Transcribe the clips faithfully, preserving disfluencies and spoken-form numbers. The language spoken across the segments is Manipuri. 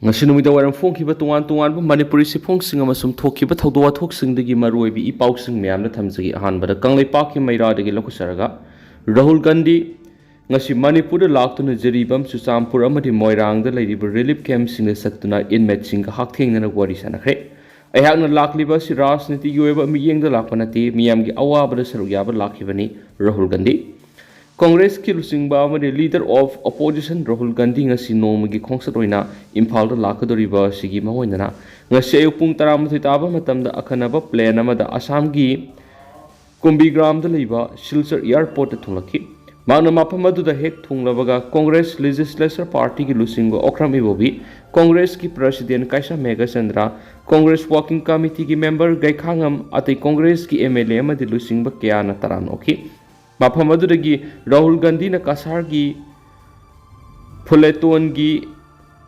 ꯉꯁꯤ ꯅꯨꯃꯤꯗꯥꯡ ꯋꯥꯏꯔꯝ ꯐꯣꯡꯈꯤꯕ ꯇꯣꯉꯥꯟ ꯇꯣꯉꯥꯟꯕ ꯃꯅꯤꯄꯨꯔꯤ ꯁꯤꯐꯣꯡꯁꯤꯡ ꯑꯃꯁꯨꯡ ꯊꯣꯛꯈꯤꯕ ꯊꯧꯗꯣꯛ ꯋꯥꯊꯣꯛꯁꯤꯡꯗꯒꯤ ꯃꯔꯨꯑꯣꯏꯕ ꯏ ꯄꯥꯎꯁꯤꯡ ꯃꯌꯥꯝꯗ ꯊꯝꯖꯒꯦ꯫ ꯑꯍꯥꯟꯕꯗ ꯀꯪꯂꯩꯄꯥꯛꯀꯤ ꯃꯩꯔꯥꯗꯒꯤ ꯂꯧꯈꯠꯆꯔꯒ, ꯔꯥꯍꯨꯜ ꯒꯥꯟꯙꯤ ꯉꯁꯤ ꯃꯅꯤꯄꯨꯔꯗ ꯂꯥꯛꯇꯨꯅ ꯖꯤꯔꯤꯕꯥꯝ, ꯆꯨꯔꯆꯥꯟꯄꯨꯔ ꯑꯃꯗꯤ ꯃꯣꯏꯔꯥꯡꯗ ꯂꯩꯔꯤꯕ relief camp ꯁꯤꯡꯗ ꯆꯠꯇꯨꯅ inmate ꯁꯤꯡꯒ ꯍꯛꯊꯦꯡꯅꯅ ꯋꯥꯔꯤ ꯁꯥꯟꯅꯈ꯭ꯔꯦ꯫ ꯑꯩꯍꯥꯛꯅ ꯂꯥꯛꯂꯤꯕ ꯑꯁꯤ ꯔꯥꯖꯅꯤꯇꯤꯒꯤ ꯑꯣꯏꯕ ꯃꯤꯠꯌꯦꯡꯗ ꯂꯥꯛꯄ ꯅꯠꯇꯦ, ꯃꯤꯌꯥꯝꯒꯤ ꯑꯋꯥꯕꯗ ꯁꯔꯨꯛ ꯌꯥꯕ ꯂꯥꯛꯈꯤꯕꯅꯤ꯫ ꯔꯥꯍꯨꯜ ꯒꯥꯟꯙꯤ꯫ ꯀꯪꯒ꯭ꯔꯦꯁꯀꯤ ꯂꯨꯆꯤꯡꯕ ꯑꯃꯗꯤ leader of opposition Rahul Gandhi ꯉꯁꯤ ꯅꯣꯡꯃꯒꯤ ꯈꯣꯡꯆꯠ ꯑꯣꯏꯅ ꯏꯝꯐꯥꯜꯗ ꯂꯥꯛꯀꯗꯧꯔꯤꯕ ꯑꯁꯤꯒꯤ ꯃꯥꯡꯑꯣꯏꯅꯅ ꯉꯁꯤ ꯑꯌꯨꯛ ꯄꯨꯡ ꯇꯔꯥꯃꯥꯊꯣꯏ ꯇꯥꯕ ꯃꯇꯝꯗ ꯑꯈꯟꯅꯕ plane ꯑꯃꯗ ꯑꯁꯥꯝꯒꯤ ꯀꯨꯝꯕꯤꯒ꯭ꯔꯥꯝꯗ ꯂꯩꯕ ꯁꯤꯜꯆꯔ airport ꯇ ꯊꯨꯡꯂꯛꯈꯤ꯫ ꯃꯍꯥꯛꯅ ꯃꯐꯝ ꯑꯗꯨꯗ ꯍꯦꯛ ꯊꯨꯡꯂꯕꯒ Congress Legislature Party ꯒꯤ ꯂꯨꯆꯤꯡꯕ ꯑꯣꯀ꯭ꯔꯝ ꯏꯕꯣꯕꯤ, ꯀꯪꯒ꯭ꯔꯦꯁꯀꯤ president ꯀꯩꯁꯥꯝ ꯃꯦꯘꯆꯟꯗ꯭ꯔ, Congress Working Committee ꯒꯤ member ꯒꯩꯈꯥꯉꯝ, ꯑꯇꯩ ꯀꯪꯒ꯭ꯔꯦꯁꯀꯤ MLA ꯑꯃꯗꯤ ꯂꯨꯆꯤꯡꯕ ꯀꯌꯥꯅ ꯇꯔꯥꯝꯅ ꯑꯣꯛꯈꯤ꯫ ꯃꯐꯝ ꯑꯗꯨꯗꯒꯤ ꯔꯥꯍꯨꯜ ꯒꯥꯟꯙꯤꯅ ꯀꯁꯥꯔꯒꯤ ꯐꯨꯂꯦꯇꯣꯟꯒꯤ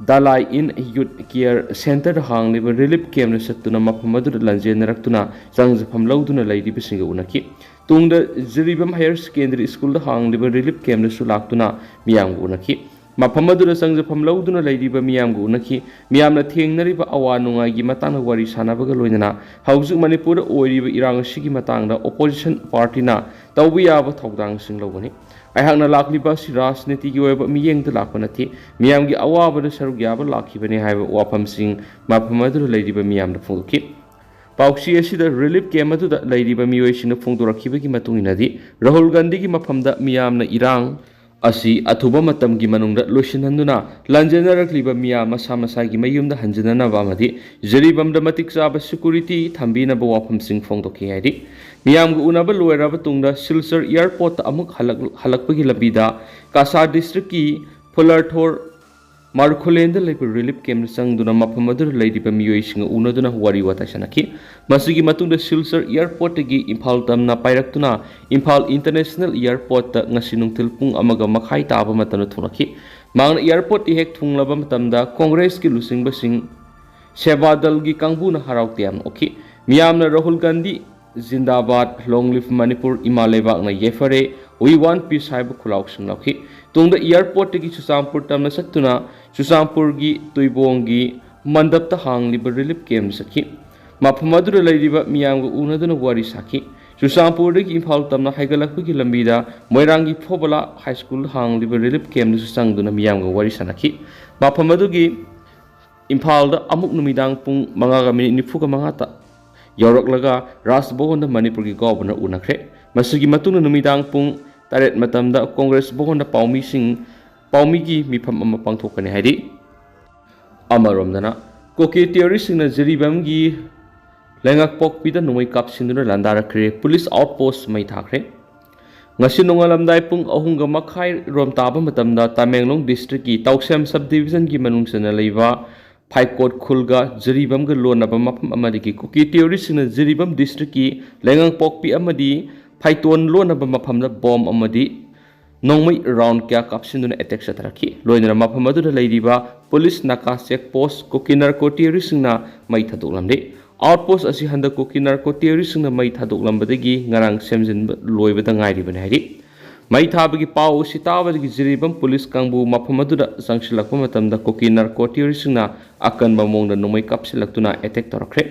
ꯗꯥꯂꯥꯏ ꯏꯟ ꯌꯨꯠ ꯀꯤꯌꯔ ꯁꯦꯟꯇꯔꯗ ꯍꯥꯡꯂꯤꯕ relief camp ꯇ ꯆꯠꯇꯨꯅ ꯃꯐꯝ ꯑꯗꯨꯗ ꯂꯥꯟꯖꯦꯟꯅꯔꯛꯇꯨꯅ ꯆꯪꯖꯐꯝ ꯂꯧꯗꯨꯅ ꯂꯩꯔꯤꯕꯁꯤꯡꯒ ꯎꯅꯈꯤ꯫ ꯇꯨꯡꯗ ꯖꯤꯔꯤꯕꯥꯝ Higher Secondary School ꯗ ꯍꯥꯡꯂꯤꯕ relief camp ꯇꯁꯨ ꯂꯥꯛꯇꯨꯅ ꯃꯤꯌꯥꯝꯒ ꯎꯅꯈꯤ꯫ ꯃꯐꯝ ꯑꯗꯨꯗ ꯆꯪꯖꯐꯝ ꯂꯧꯗꯨꯅ ꯂꯩꯔꯤꯕ ꯃꯤꯌꯥꯝꯒ ꯎꯅꯈꯤ꯫ ꯃꯤꯌꯥꯝꯅ ꯊꯦꯡꯅꯔꯤꯕ ꯑꯋꯥ ꯅꯨꯡꯉꯥꯏꯒꯤ ꯃꯇꯥꯡꯗ ꯋꯥꯔꯤ ꯁꯥꯟꯅꯕꯒ ꯂꯣꯏꯅꯅ ꯍꯧꯖꯤꯛ ꯃꯅꯤꯄꯨꯔꯗ ꯑꯣꯏꯔꯤꯕ ꯏꯔꯥꯡ ꯑꯁꯤꯒꯤ ꯃꯇꯥꯡꯗ opposition party ꯅ ꯇꯧꯕ ꯌꯥꯕ ꯊꯧꯗꯥꯡꯁꯤꯡ ꯂꯧꯒꯅꯤ꯫ ꯑꯩꯍꯥꯛꯅ ꯂꯥꯛꯂꯤꯕ ꯑꯁꯤ ꯔꯥꯖꯅꯤꯇꯤꯒꯤ ꯑꯣꯏꯕ ꯃꯤꯠꯌꯦꯡꯗ ꯂꯥꯛꯄ ꯅꯠꯇꯦ, ꯃꯤꯌꯥꯝꯒꯤ ꯑꯋꯥꯕꯗ ꯁꯔꯨꯛ ꯌꯥꯕ ꯂꯥꯛꯈꯤꯕꯅꯤ ꯍꯥꯏꯕ ꯋꯥꯐꯝꯁꯤꯡ ꯃꯐꯝ ꯑꯗꯨꯗ ꯂꯩꯔꯤꯕ ꯃꯤꯌꯥꯝꯗ ꯐꯣꯡꯗꯣꯛꯈꯤ꯫ ꯄꯥꯎꯆꯦ ꯑꯁꯤꯗ relief camp ꯑꯗꯨꯗ ꯂꯩꯔꯤꯕ ꯃꯤꯑꯣꯏꯁꯤꯡꯅ ꯐꯣꯡꯗꯣꯔꯛꯈꯤꯕꯒꯤ ꯃꯇꯨꯡ ꯏꯟꯅꯗꯤ, ꯔꯥꯍꯨꯜ ꯒꯥꯟꯙꯤꯒꯤ ꯃꯐꯝꯗ ꯃꯤꯌꯥꯝꯅ ꯏꯔꯥꯡ ꯑꯁꯤ ꯑꯊꯨꯕ ꯃꯇꯝꯒꯤ ꯃꯅꯨꯡꯗ ꯂꯣꯏꯁꯤꯟꯍꯟꯗꯨꯅ ꯂꯥꯟꯖꯦꯟꯅꯔꯛꯂꯤꯕ ꯃꯤꯌꯥꯝ ꯃꯁꯥ ꯃꯁꯥꯒꯤ ꯃꯌꯨꯝꯗ ꯍꯟꯖꯤꯟꯅꯅꯕ ꯑꯃꯗꯤ ꯖꯤꯔꯤꯕꯥꯝꯗ ꯃꯇꯤꯛ ꯆꯥꯕ security ꯊꯝꯕꯤꯅꯕ ꯋꯥꯐꯝꯁꯤꯡ ꯐꯣꯡꯗꯣꯛꯈꯤ ꯍꯥꯏꯔꯤ꯫ ꯃꯤꯌꯥꯝꯒ ꯎꯅꯕ ꯂꯣꯏꯔꯕ ꯇꯨꯡꯗ ꯁꯤꯜꯆꯔ airport ꯇ ꯑꯃꯨꯛ ꯍꯜꯂꯛ-, ꯍꯜꯂꯛꯄꯒꯤ ꯂꯝꯕꯤꯗ ꯀꯁꯥꯔ district ꯀꯤ ꯐꯨꯂꯔꯊꯣꯔ ꯃꯥꯔꯈꯨꯂꯦꯟꯗ ꯂꯩꯕ relief camp ꯇ ꯆꯪꯗꯨꯅ ꯃꯐꯝ ꯑꯗꯨꯗ ꯂꯩꯔꯤꯕ ꯃꯤꯑꯣꯏꯁꯤꯡꯒ ꯎꯅꯗꯨꯅ ꯋꯥꯔꯤ ꯋꯥꯇꯥꯏ ꯁꯥꯟꯅꯈꯤ꯫ ꯃꯁꯤꯒꯤ ꯃꯇꯨꯡꯗ ꯁꯤꯜꯆꯔ airport ꯇꯒꯤ ꯏꯝꯐꯥꯜ ꯇꯝꯅ ꯄꯥꯏꯔꯛꯇꯨꯅ ꯏꯝꯐꯥꯜ International Airport ꯇ ꯉꯁꯤ ꯅꯨꯡꯊꯤꯜ ꯄꯨꯡ ꯑꯃꯒ ꯃꯈꯥꯏ ꯇꯥꯕ ꯃꯇꯝꯗ ꯊꯨꯡꯂꯛꯈꯤ꯫ ꯃꯍꯥꯛꯅ airport ꯇ ꯍꯦꯛ ꯊꯨꯡꯂꯕ ꯃꯇꯝꯗ ꯀꯪꯒ꯭ꯔꯦꯁꯀꯤ ꯂꯨꯆꯤꯡꯕꯁꯤꯡ, ꯁꯦꯕꯥ ꯗꯜꯒꯤ ꯀꯥꯡꯕꯨꯅ ꯍꯔꯥꯎ ꯇꯌꯥꯝꯅ ꯑꯣꯛꯈꯤ꯫ ꯃꯤꯌꯥꯝꯅ Rahul Gandhi ꯖꯤꯟꯗꯥꯕꯥꯗ, Long Live Manipur, ꯏꯃꯥ ꯂꯩꯕꯥꯛꯅ ꯌꯥꯏꯐꯔꯦ, We Want Peace ꯍꯥꯏꯕ ꯈꯨꯜꯂꯥꯎꯁꯤꯡ ꯂꯥꯎꯈꯤ꯫ ꯇꯨꯡꯗ ꯑꯦꯌꯥꯔꯄꯣꯔꯠꯇꯒꯤ ꯆꯨꯔꯆꯥꯟꯄꯨꯔ ꯇꯝꯅ ꯆꯠꯇꯨꯅ ꯆꯨꯔꯆꯥꯟꯄꯨꯔꯒꯤ ꯇꯨꯏꯕꯣꯡꯒꯤ ꯃꯟꯗꯞꯇ ꯍꯥꯡꯂꯤꯕ ꯔꯤꯂꯤꯐ ꯀꯦꯝꯞ ꯆꯠꯈꯤ꯫ ꯃꯐꯝ ꯑꯗꯨꯗ ꯂꯩꯔꯤꯕ ꯃꯤꯌꯥꯝꯒ ꯎꯅꯗꯨꯅ ꯋꯥꯔꯤ ꯁꯥꯈꯤ꯫ ꯆꯨꯔꯆꯥꯟꯄꯨꯔꯗꯒꯤ ꯏꯝꯐꯥꯜ ꯇꯝꯅ ꯍꯥꯏꯒꯠꯂꯛꯄꯒꯤ ꯂꯝꯕꯤꯗ ꯃꯣꯏꯔꯥꯡꯒꯤ ꯐꯣꯕꯣꯂꯥ ꯍꯥꯏ ꯁ꯭ꯀꯨꯜ ꯍꯥꯡꯂꯤꯕ ꯔꯤꯂꯤꯐ ꯀꯦꯝꯞꯇꯁꯨ ꯆꯪꯗꯨꯅ ꯃꯤꯌꯥꯝꯒ ꯋꯥꯔꯤ ꯁꯥꯟꯅꯈꯤ꯫ ꯃꯐꯝ ꯑꯗꯨꯒꯤ ꯏꯝꯐꯥꯜꯗ ꯑꯃꯨꯛ ꯅꯨꯃꯤꯗꯥꯡ ꯄꯨꯡ ꯃꯉꯥꯒ ꯃꯤꯅꯤꯠ ꯅꯤꯐꯨꯒ ꯃꯉꯥꯗ ꯌꯧꯔꯛꯂꯒ ꯔꯥꯖ ꯚꯕꯟꯗ ꯃꯅꯤꯄꯨꯔꯒꯤ ꯒꯣꯚꯔꯅꯔ ꯎꯅꯈ꯭ꯔꯦ꯫ ꯃꯁꯤꯒꯤ ꯃꯇꯨꯡꯗ ꯅꯨꯃꯤꯗꯥꯡ ꯄꯨꯡ ꯇꯔꯦꯠ ꯃꯇꯝꯗ ꯀꯣꯡꯒ꯭ꯔꯦꯁ ꯚꯕꯟꯗ ꯄꯥꯎꯃꯤꯁꯤꯡ, ꯄꯥꯎꯃꯤꯒꯤ ꯃꯤꯐꯝ ꯑꯃ ꯄꯥꯡꯊꯣꯛꯀꯅꯤ ꯍꯥꯏꯔꯤ꯫ ꯑꯃꯔꯣꯝꯗꯅ, ꯀꯨꯀꯤ ꯇꯦꯔꯣꯔꯤꯁꯁꯤꯡꯅ ꯖꯤꯔꯤꯕꯥꯝꯒꯤ ꯂꯩꯉꯥꯛꯄꯣꯛꯄꯤꯗ ꯅꯣꯡꯃꯩ ꯀꯥꯞꯁꯤꯟꯗꯨꯅ ꯂꯥꯟꯗꯥꯔꯛꯈ꯭ꯔꯦ꯫ ꯄꯨꯂꯤꯁ ꯑꯥꯎꯠꯄꯣꯁ ꯃꯩ ꯊꯥꯈ꯭ꯔꯦ꯫ ꯉꯁꯤ ꯅꯣꯡꯉꯥꯜꯂꯝꯗꯥꯏ ꯄꯨꯡ ꯑꯍꯨꯝꯒ ꯃꯈꯥꯏ ꯔꯣꯝ ꯇꯥꯕ ꯃꯇꯝꯗ ꯇꯃꯦꯡꯂꯣꯡ ꯗꯤꯁꯇ꯭ꯔꯤꯛꯀꯤ ꯇꯥꯎꯁꯦꯝ ꯁꯕ ꯗꯤꯕꯤꯖꯟꯒꯤ ꯃꯅꯨꯡ ꯆꯟꯅ ꯂꯩꯕ ꯐꯥꯏꯀꯣꯠ ꯈꯨꯜꯒ ꯖꯤꯔꯤꯕꯥꯝꯒ ꯂꯣꯟꯅꯕ ꯃꯐꯝ ꯑꯃꯗꯒꯤ ꯀꯨꯀꯤ ꯇꯦꯔꯣꯔꯤꯁꯁꯤꯡꯅ ꯖꯤꯔꯤꯕꯥꯝ ꯗꯤꯁꯇ꯭ꯔꯤꯛꯀꯤ ꯂꯩꯉꯥꯡꯄꯣꯛꯄꯤ ꯑꯃꯗꯤ ꯐꯥꯏꯇꯣꯟ ꯂꯣꯟꯅꯕ ꯃꯐꯝꯗ ꯕꯣꯝ ꯑꯃꯗꯤ ꯅꯣꯡꯃꯩ ꯔꯥꯎꯟ ꯀꯌꯥ ꯀꯥꯞꯁꯤꯟꯗꯨꯅ ꯑꯦꯇꯦꯛ ꯆꯠꯊꯔꯛꯈꯤ꯫ ꯂꯣꯏꯅꯅ ꯃꯐꯝ ꯑꯗꯨꯗ ꯂꯩꯔꯤꯕ ꯄꯨꯂꯤꯁ ꯅꯥꯀꯥ ꯆꯦꯛ ꯄꯣꯁ ꯀꯨꯀꯤ ꯅꯥꯔꯀꯣ ꯇꯦꯔꯣꯔꯤꯁꯁꯤꯡꯅ ꯃꯩ ꯊꯥꯗꯣꯛꯂꯝꯂꯦ꯫ ꯑꯥꯎꯠꯄꯣꯁ ꯑꯁꯤ ꯍꯟꯗꯛ ꯀꯨꯀꯤ ꯅꯥꯔꯀꯣ ꯇꯦꯔꯣꯔꯤꯁꯁꯤꯡꯅ ꯃꯩ ꯊꯥꯗꯣꯛꯂꯝꯕꯗꯒꯤ ꯉꯔꯥꯡ ꯁꯦꯝꯖꯤꯟꯕ ꯂꯣꯏꯕꯗ ꯉꯥꯏꯔꯤꯕꯅꯤ ꯍꯥꯏꯔꯤ꯫ ꯃꯩ ꯊꯥꯕꯒꯤ ꯄꯥꯎ ꯑꯁꯤ ꯇꯥꯕꯗꯒꯤ ꯖꯤꯔꯤꯕꯥꯝ ꯄꯨꯂꯤꯁ ꯀꯥꯡꯕꯨ ꯃꯐꯝ ꯑꯗꯨꯗ ꯆꯪꯁꯤꯜꯂꯛꯄ ꯃꯇꯝꯗ ꯀꯨꯀꯤ ꯅꯥꯔꯀꯣ ꯇꯦꯔꯣꯔꯤꯁꯁꯤꯡꯅ ꯑꯀꯟꯕ ꯃꯑꯣꯡꯗ ꯅꯣꯡꯃꯩ ꯀꯥꯞꯁꯤꯜꯂꯛꯇꯨꯅ ꯑꯦꯇꯦꯛ ꯇꯧꯔꯛꯈ꯭ꯔꯦ꯫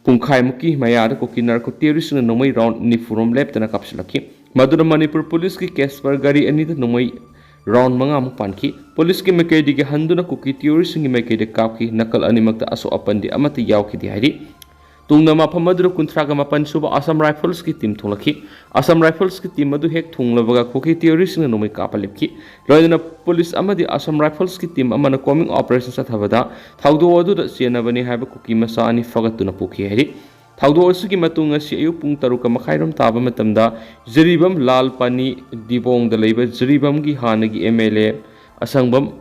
ꯄꯨꯡꯈꯥꯏꯃꯨꯛꯀꯤ ꯃꯌꯥꯗ ꯀꯨꯀꯤ ꯅꯥꯔꯀꯣ ꯇꯦꯔꯣꯔꯤꯁꯁꯤꯡꯅ ꯅꯣꯡꯃꯩ ꯔꯥꯎꯟ ꯅꯤꯐꯨ ꯔꯣꯝ ꯂꯦꯞꯇꯅ ꯀꯥꯞꯁꯤꯜꯂꯛꯈꯤ꯫ ꯃꯗꯨꯅ ꯃꯅꯤꯄꯨꯔ ꯄꯨꯂꯤꯁꯀꯤ ꯀꯦꯁꯄꯔ ꯒꯥꯔꯤ ꯑꯅꯤꯗ ꯅꯣꯡꯃꯩ ꯔꯥꯎꯟ ꯃꯉꯥꯃꯨꯛ ꯄꯥꯟꯈꯤ꯫ ꯄꯨꯂꯤꯁꯀꯤ ꯃꯥꯏꯀꯩꯗꯒꯤ ꯍꯟꯗꯨꯅ ꯀꯨꯀꯤ ꯇꯦꯔꯣꯔꯤꯁꯁꯤꯡꯒꯤ ꯃꯥꯏꯀꯩꯗ ꯀꯥꯞꯈꯤ꯫ ꯅꯥꯀꯜ ꯑꯅꯤꯃꯛꯇ ꯑꯁꯣꯛ ꯑꯄꯟꯗꯤ ꯑꯃꯠꯇ ꯌꯥꯎꯈꯤꯗꯦ ꯍꯥꯏꯔꯤ꯫ ꯇꯨꯡꯗ ꯃꯐꯝ ꯑꯗꯨꯗ ꯀꯨꯟꯊ꯭ꯔꯥꯒ ꯃꯥꯄꯟ ꯁꯨꯕ ꯑꯁꯥꯝ ꯔꯥꯏꯐꯜꯁꯀꯤ ꯇꯤꯝ ꯊꯣꯛꯂꯛꯈꯤ꯫ ꯑꯁꯥꯝ ꯔꯥꯏꯐꯜꯁꯀꯤ ꯇꯤꯝ ꯑꯗꯨ ꯍꯦꯛ ꯊꯨꯡꯂꯕꯒ ꯀꯨꯀꯤ ꯇꯦꯔꯣꯔꯤꯁꯁꯤꯡꯅ ꯅꯣꯡꯃꯩ ꯀꯥꯞꯄ ꯂꯦꯞꯈꯤ꯫ ꯂꯣꯏꯅꯅ ꯄꯨꯂꯤꯁ ꯑꯃꯗꯤ ꯑꯁꯥꯝ ꯔꯥꯏꯐꯜꯁꯀꯤ ꯇꯤꯝ ꯑꯃꯅ ꯀꯣꯝꯕꯤꯡ ꯑꯣꯄꯔꯦꯁꯟ ꯆꯠꯊꯕꯗ ꯊꯧꯗꯣꯛ ꯑꯗꯨꯗ ꯆꯦꯟꯅꯕꯅꯤ ꯍꯥꯏꯕ ꯀꯨꯀꯤ ꯃꯆꯥ ꯑꯅꯤ ꯐꯥꯒꯠꯇꯨꯅ ꯄꯨꯈꯤ ꯍꯥꯏꯔꯤ꯫ ꯊꯧꯗꯣꯛ ꯑꯁꯤꯒꯤ ꯃꯇꯨꯡ ꯉꯁꯤ ꯑꯌꯨꯛ ꯄꯨꯡ ꯇꯔꯨꯛꯀ ꯃꯈꯥꯏꯔꯣꯝ ꯇꯥꯕ ꯃꯇꯝꯗ ꯖꯤꯔꯤꯕꯥꯝ ꯂꯥꯜ ꯄꯥꯅꯤ ꯗꯤꯕꯣꯡꯗ ꯂꯩꯕ ꯖꯤꯔꯤꯕꯥꯝꯒꯤ ꯍꯥꯟꯅꯒꯤ ꯑꯦꯝ ꯑꯦꯜ ꯑꯦ ꯑꯁꯪꯕꯝ,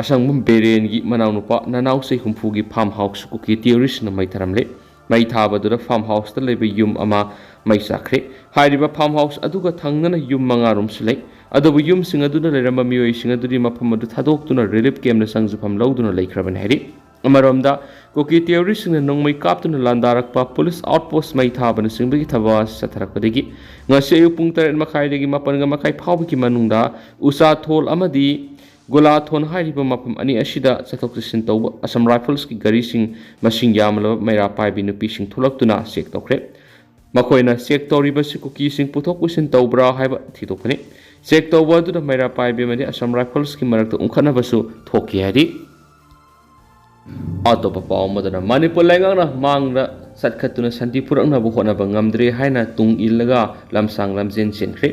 ꯑꯁꯪꯕꯝ ꯕꯤꯔꯦꯟꯒꯤ ꯃꯅꯥꯎꯅꯨꯄꯥ ꯅꯅꯥꯎꯆꯩ ꯍꯨꯝꯐꯨꯒꯤ ꯐꯥꯔꯝ ꯍꯥꯎꯁ ꯀꯨꯀꯤ ꯇꯦꯔꯣꯔꯤꯁꯅ ꯃꯩ ꯊꯥꯔꯝꯂꯦ꯫ ꯃꯩ ꯊꯥꯕꯗꯨꯗ ꯐꯥꯔꯝ ꯍꯥꯎꯁꯇ ꯂꯩꯕ ꯌꯨꯝ ꯑꯃ ꯃꯩ ꯆꯥꯛꯈ꯭ꯔꯦ꯫ ꯍꯥꯏꯔꯤꯕ ꯐꯥꯔꯝ ꯍꯥꯎꯁ ꯑꯗꯨꯒ ꯊꯪꯅꯅ ꯌꯨꯝ ꯃꯉꯥꯔꯣꯝꯁꯨ ꯂꯩ꯫ ꯑꯗꯨꯕꯨ ꯌꯨꯝꯁꯤꯡ ꯑꯗꯨꯗ ꯂꯩꯔꯝꯕ ꯃꯤꯑꯣꯏꯁꯤꯡ ꯑꯗꯨꯗꯤ ꯃꯐꯝ ꯑꯗꯨ ꯊꯥꯗꯣꯛꯇꯨꯅ ꯔꯤꯂꯤꯐ ꯀꯦꯝꯞꯅ ꯆꯪꯖꯐꯝ ꯂꯧꯗꯨꯅ ꯂꯩꯈ꯭ꯔꯕꯅꯤ ꯍꯥꯏꯔꯤ꯫ ꯑꯃꯔꯣꯝꯗ, ꯀꯨꯀꯤ ꯇꯦꯔꯣꯔꯤꯁꯁꯤꯡꯅ ꯅꯣꯡꯃꯩ ꯀꯥꯞꯇꯨꯅ ꯂꯥꯟꯗꯥꯔꯛꯄ, ꯄꯨꯂꯤꯁ ꯑꯥꯎꯠꯄꯣꯁ ꯃꯩ ꯊꯥꯕꯅꯆꯤꯡꯕꯒꯤ ꯊꯕꯛ ꯆꯠꯊꯔꯛꯄꯗꯒꯤ ꯉꯁꯤ ꯑꯌꯨꯛ ꯄꯨꯡ ꯇꯔꯦꯠ ꯃꯈꯥꯏꯗꯒꯤ ꯃꯥꯄꯟꯒ ꯃꯈꯥꯏ ꯐꯥꯎꯕꯒꯤ ꯃꯅꯨꯡꯗ ꯎꯆꯥꯊꯣꯜ ꯑꯃꯗꯤ ꯒꯣꯂꯥꯊꯣꯟ ꯍꯥꯏꯔꯤꯕ ꯃꯐꯝ ꯑꯅꯤ ꯑꯁꯤꯗ ꯆꯠꯊꯣꯛ ꯆꯠꯁꯤꯟ ꯇꯧꯕ ꯑꯁꯥꯝ ꯔꯥꯏꯐꯜꯁꯀꯤ ꯒꯥꯔꯤꯁꯤꯡ ꯃꯁꯤꯡ ꯌꯥꯝꯂꯕ ꯃꯩꯔꯥ ꯄꯥꯏꯕꯤ ꯅꯨꯄꯤꯁꯤꯡ ꯊꯣꯛꯂꯛꯇꯨꯅ ꯆꯦꯛ ꯇꯧꯈ꯭ꯔꯦ꯫ ꯃꯈꯣꯏꯅ ꯆꯦꯛ ꯇꯧꯔꯤꯕꯁꯤ ꯀꯨꯀꯤꯁꯤꯡ ꯄꯨꯊꯣꯛ ꯄꯨꯁꯤꯟ ꯇꯧꯕ꯭ꯔꯥ ꯍꯥꯏꯕ ꯊꯤꯗꯣꯛꯀꯅꯤ꯫ ꯆꯦꯛ ꯇꯧꯕ ꯑꯗꯨꯗ ꯃꯩꯔꯥ ꯄꯥꯏꯕꯤ ꯑꯃꯗꯤ ꯑꯁꯥꯝ ꯔꯥꯏꯐꯜꯁꯀꯤ ꯃꯔꯛꯇ ꯎꯪꯈꯠꯅꯕꯁꯨ ꯊꯣꯛꯈꯤ ꯍꯥꯏꯔꯤ꯫ ꯑꯇꯣꯞꯄ ꯄꯥꯎ ꯑꯃꯗꯅ, ꯃꯅꯤꯄꯨꯔ ꯂꯩꯉꯥꯛꯅ ꯃꯥꯡꯗ ꯆꯠꯈꯠꯇꯨꯅ ꯁꯥꯟꯇꯤ ꯄꯨꯔꯛꯅꯕ ꯍꯣꯠꯅꯕ ꯉꯝꯗ꯭ꯔꯦ ꯍꯥꯏꯅ ꯇꯨꯡ ꯏꯜꯂꯒ ꯂꯝꯁꯥꯡ ꯂꯝꯖꯦꯟ ꯆꯦꯟꯈ꯭ꯔꯦ꯫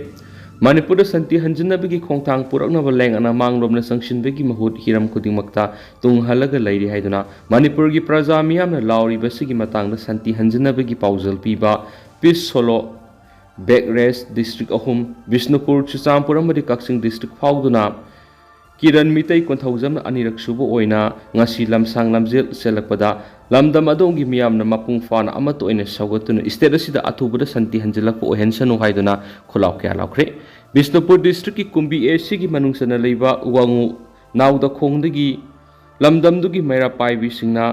ꯃꯅꯤꯄꯨꯔꯗ ꯁꯥꯟꯇꯤ ꯍꯟꯖꯤꯟꯅꯕꯒꯤ ꯈꯣꯡꯊꯥꯡ ꯄꯨꯔꯛꯅꯕ ꯂꯩꯉꯥꯛꯅ ꯃꯥꯡꯂꯣꯝꯅ ꯆꯪꯁꯤꯟꯕꯒꯤ ꯃꯍꯨꯠ ꯍꯤꯔꯝ ꯈꯨꯗꯤꯡꯃꯛꯇ ꯇꯨꯡ ꯍꯜꯂꯒ ꯂꯩꯔꯤ ꯍꯥꯏꯗꯨꯅ ꯃꯅꯤꯄꯨꯔꯒꯤ ꯄ꯭ꯔꯖꯥ ꯃꯤꯌꯥꯝꯅ ꯂꯥꯎꯔꯤꯕꯁꯤꯒꯤ ꯃꯇꯥꯡꯗ ꯁꯥꯟꯇꯤ ꯍꯟꯖꯤꯟꯅꯕꯒꯤ ꯄꯥꯎꯖꯦꯜ ꯄꯤꯕ peace solo bike race district ꯑꯍꯨꯝ, ꯕꯤꯁꯅꯨꯄꯨꯔ, ꯆꯨꯔꯆꯥꯟꯄꯨꯔ ꯑꯃꯗꯤ ꯀꯛꯆꯤꯡ ꯗꯤꯁꯇ꯭ꯔꯤꯛ ꯐꯥꯎꯗꯨꯅ ꯀꯤꯔꯟ ꯃꯤꯇꯩ ꯀꯣꯟꯊꯧꯖꯝꯅ ꯑꯅꯤꯔꯛ ꯁꯨꯕ ꯑꯣꯏꯅ ꯉꯁꯤ ꯂꯝꯁꯥꯡ ꯂꯝꯖꯦꯜ ꯆꯦꯜꯂꯛꯄꯗ ꯂꯝꯗꯝ ꯑꯗꯣꯝꯒꯤ ꯃꯤꯌꯥꯝꯅ ꯃꯄꯨꯡ ꯐꯥꯅ ꯑꯃꯠꯇ ꯑꯣꯏꯅ ꯁꯧꯒꯠꯇꯨꯅ ꯁ꯭ꯇꯦꯠ ꯑꯁꯤꯗ ꯑꯊꯨꯕꯗ ꯁꯥꯟꯇꯤ ꯍꯟꯖꯤꯜꯂꯛꯄ ꯑꯣꯏꯍꯟꯁꯅꯨ ꯍꯥꯏꯗꯨꯅ ꯈꯨꯜꯂꯥꯎ ꯀꯌꯥ ꯂꯥꯎꯈ꯭ꯔꯦ꯫ ꯕꯤꯁꯅꯨꯄꯨꯔ ꯗꯤꯁꯇ꯭ꯔꯤꯛꯀꯤ ꯀꯨꯝꯕꯤ ꯑꯦ ꯁꯤꯒꯤ ꯃꯅꯨꯡ ꯆꯟꯅ ꯂꯩꯕ ꯋꯥꯉꯨ ꯅꯥꯎꯗꯈꯣꯡꯗꯒꯤ ꯂꯝꯗꯝꯗꯨꯒꯤ ꯃꯩꯔꯥ ꯄꯥꯏꯕꯤꯁꯤꯡꯅ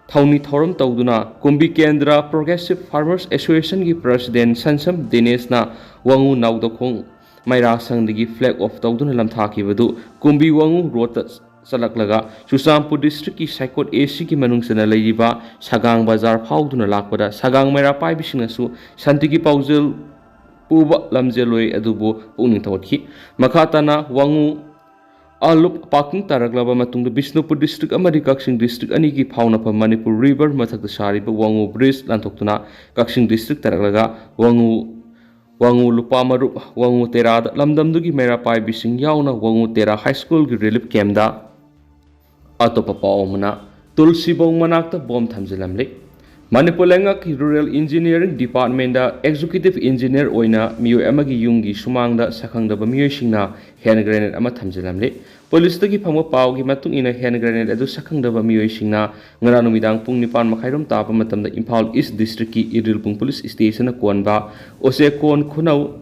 ꯊꯧꯅꯤ ꯊꯧꯔꯝ ꯇꯧꯗꯨꯅ ꯀꯨꯝꯕꯤ ꯀꯦꯟꯗ꯭ꯔ ꯄ꯭ꯔꯣꯒ꯭ꯔꯦꯁꯤꯚ ꯐꯥꯔꯃꯔꯁ ꯑꯦꯁꯣꯁꯤꯌꯦꯁꯟꯒꯤ ꯄ꯭ꯔꯁꯤꯗꯦꯟ ꯁꯟꯁꯝ ꯗꯤꯅꯦꯁꯅ ꯋꯥꯉꯨ ꯅꯥꯎꯗꯈꯣꯡ ꯃꯩꯔꯥ ꯁꯪꯗꯒꯤ ꯐ꯭ꯂꯦꯒ ꯑꯣꯐ ꯇꯧꯗꯨꯅ ꯂꯝꯊꯥꯈꯤꯕꯗꯨ ꯀꯨꯝꯕꯤ ꯋꯥꯉꯨ ꯔꯣꯗꯇ ꯆꯠꯂꯛꯂꯒ ꯆꯨꯔꯆꯥꯟꯄꯨꯔ ꯗꯤꯁꯇ꯭ꯔꯤꯛꯀꯤ ꯁꯥꯏꯀꯣꯠ ꯑꯦ ꯁꯤꯒꯤ ꯃꯅꯨꯡ ꯆꯟꯅ ꯂꯩꯔꯤꯕ ꯁꯒꯥꯡ ꯕꯖꯥꯔ ꯐꯥꯎꯗꯨꯅ ꯂꯥꯛꯄꯗ ꯁꯒꯥꯡ ꯃꯩꯔꯥ ꯄꯥꯏꯕꯤꯁꯤꯡꯅꯁꯨ ꯁꯥꯟꯇꯤꯒꯤ ꯄꯥꯎꯖꯦꯜ ꯄꯨꯕ ꯂꯝꯖꯦꯜꯂꯣꯏ ꯑꯗꯨꯕꯨ ꯄꯨꯛꯅꯤꯡ ꯊꯧꯒꯠꯈꯤ꯫ ꯃꯈꯥ ꯇꯥꯅ ꯋꯥꯉꯨ ꯑꯂꯨꯞ ꯄꯥꯔꯀꯤꯡ ꯇꯥꯔꯛꯂꯕ ꯃꯇꯨꯡꯗ ꯕꯤꯁꯅꯨꯄꯨꯔ ꯗꯤꯁꯇ꯭ꯔꯤꯛ ꯑꯃꯗꯤ ꯀꯛꯆꯤꯡ ꯗꯤꯁꯇ꯭ꯔꯤꯛ ꯑꯅꯤꯒꯤ ꯐꯥꯎꯅꯐꯝ ꯃꯅꯤꯄꯨꯔ ꯔꯤꯚꯔ ꯃꯊꯛꯇ ꯁꯥꯔꯤꯕ ꯋꯥꯉꯨ ꯕ꯭ꯔꯤꯖ ꯂꯥꯟꯊꯣꯛꯇꯨꯅ ꯀꯛꯆꯤꯡ ꯗꯤꯁꯇ꯭ꯔꯤꯛ ꯇꯥꯔꯛꯂꯒ ꯋꯥꯉꯨ, ꯋꯥꯉꯨ ꯂꯨꯄꯥ ꯃꯔꯨꯞ, ꯋꯥꯉꯨ ꯇꯦꯔꯥꯗ ꯂꯝꯗꯝꯗꯨꯒꯤ ꯃꯩꯔꯥ ꯄꯥꯏꯕꯤꯁꯤꯡ ꯌꯥꯎꯅ ꯋꯥꯉꯨ ꯇꯦꯔꯥ ꯍꯥꯏ ꯁ꯭ꯀꯨꯜꯒꯤ ꯔꯤꯂꯤꯐ ꯀꯦꯝꯗ ꯑꯇꯣꯞꯄ ꯄꯥꯎ ꯑꯃꯅ, ꯇꯨꯜꯁꯤꯕꯣꯡ ꯃꯅꯥꯛꯇ ꯕꯣꯝ ꯊꯝꯖꯤꯜꯂꯝꯂꯦ꯫ ꯃꯅꯤꯄꯨꯔ ꯂꯩꯉꯥꯛꯀꯤ ꯔꯨꯔꯦꯜ ꯏꯟꯖꯤꯅꯤꯌꯔꯤꯡ ꯗꯤꯄꯥꯔꯠꯃꯦꯟꯗ ꯑꯦꯛꯖꯤꯀ꯭ꯌꯨꯇꯤꯚ ꯏꯟꯖꯤꯅꯤꯌꯔ ꯑꯣꯏꯅ ꯃꯤꯑꯣꯏ ꯑꯃꯒꯤ ꯌꯨꯝꯒꯤ ꯁꯨꯃꯥꯡꯗ ꯁꯛꯈꯪꯗꯕ ꯃꯤꯑꯣꯏꯁꯤꯡꯅ ꯍꯦꯟ ꯒ꯭ꯔꯦꯅꯦꯗ ꯑꯃ ꯊꯝꯖꯤꯜꯂꯝꯂꯦ꯫ ꯄꯨꯂꯤꯁꯇꯒꯤ ꯐꯪꯕ ꯄꯥꯎꯒꯤ ꯃꯇꯨꯡ ꯏꯟꯅ ꯍꯦꯟ ꯒ꯭ꯔꯦꯅꯦꯗ ꯑꯗꯨ ꯁꯛꯈꯪꯗꯕ ꯃꯤꯑꯣꯏꯁꯤꯡꯅ ꯉꯔꯥꯡ ꯅꯨꯃꯤꯗꯥꯡ ꯄꯨꯡ ꯅꯤꯄꯥꯟ ꯃꯈꯥꯏꯔꯣꯝ ꯇꯥꯕ ꯃꯇꯝꯗ ꯏꯝꯐꯥꯜ ꯏꯁ ꯗꯤꯁꯇ꯭ꯔꯤꯛꯀꯤ ꯏꯔꯤꯜꯕꯨꯡ ꯄꯨꯂꯤꯁ ꯁ꯭ꯇꯦꯁꯟꯅ ꯀꯣꯟꯕ ꯎꯆꯦꯀꯣꯟ ꯈꯨꯅꯧ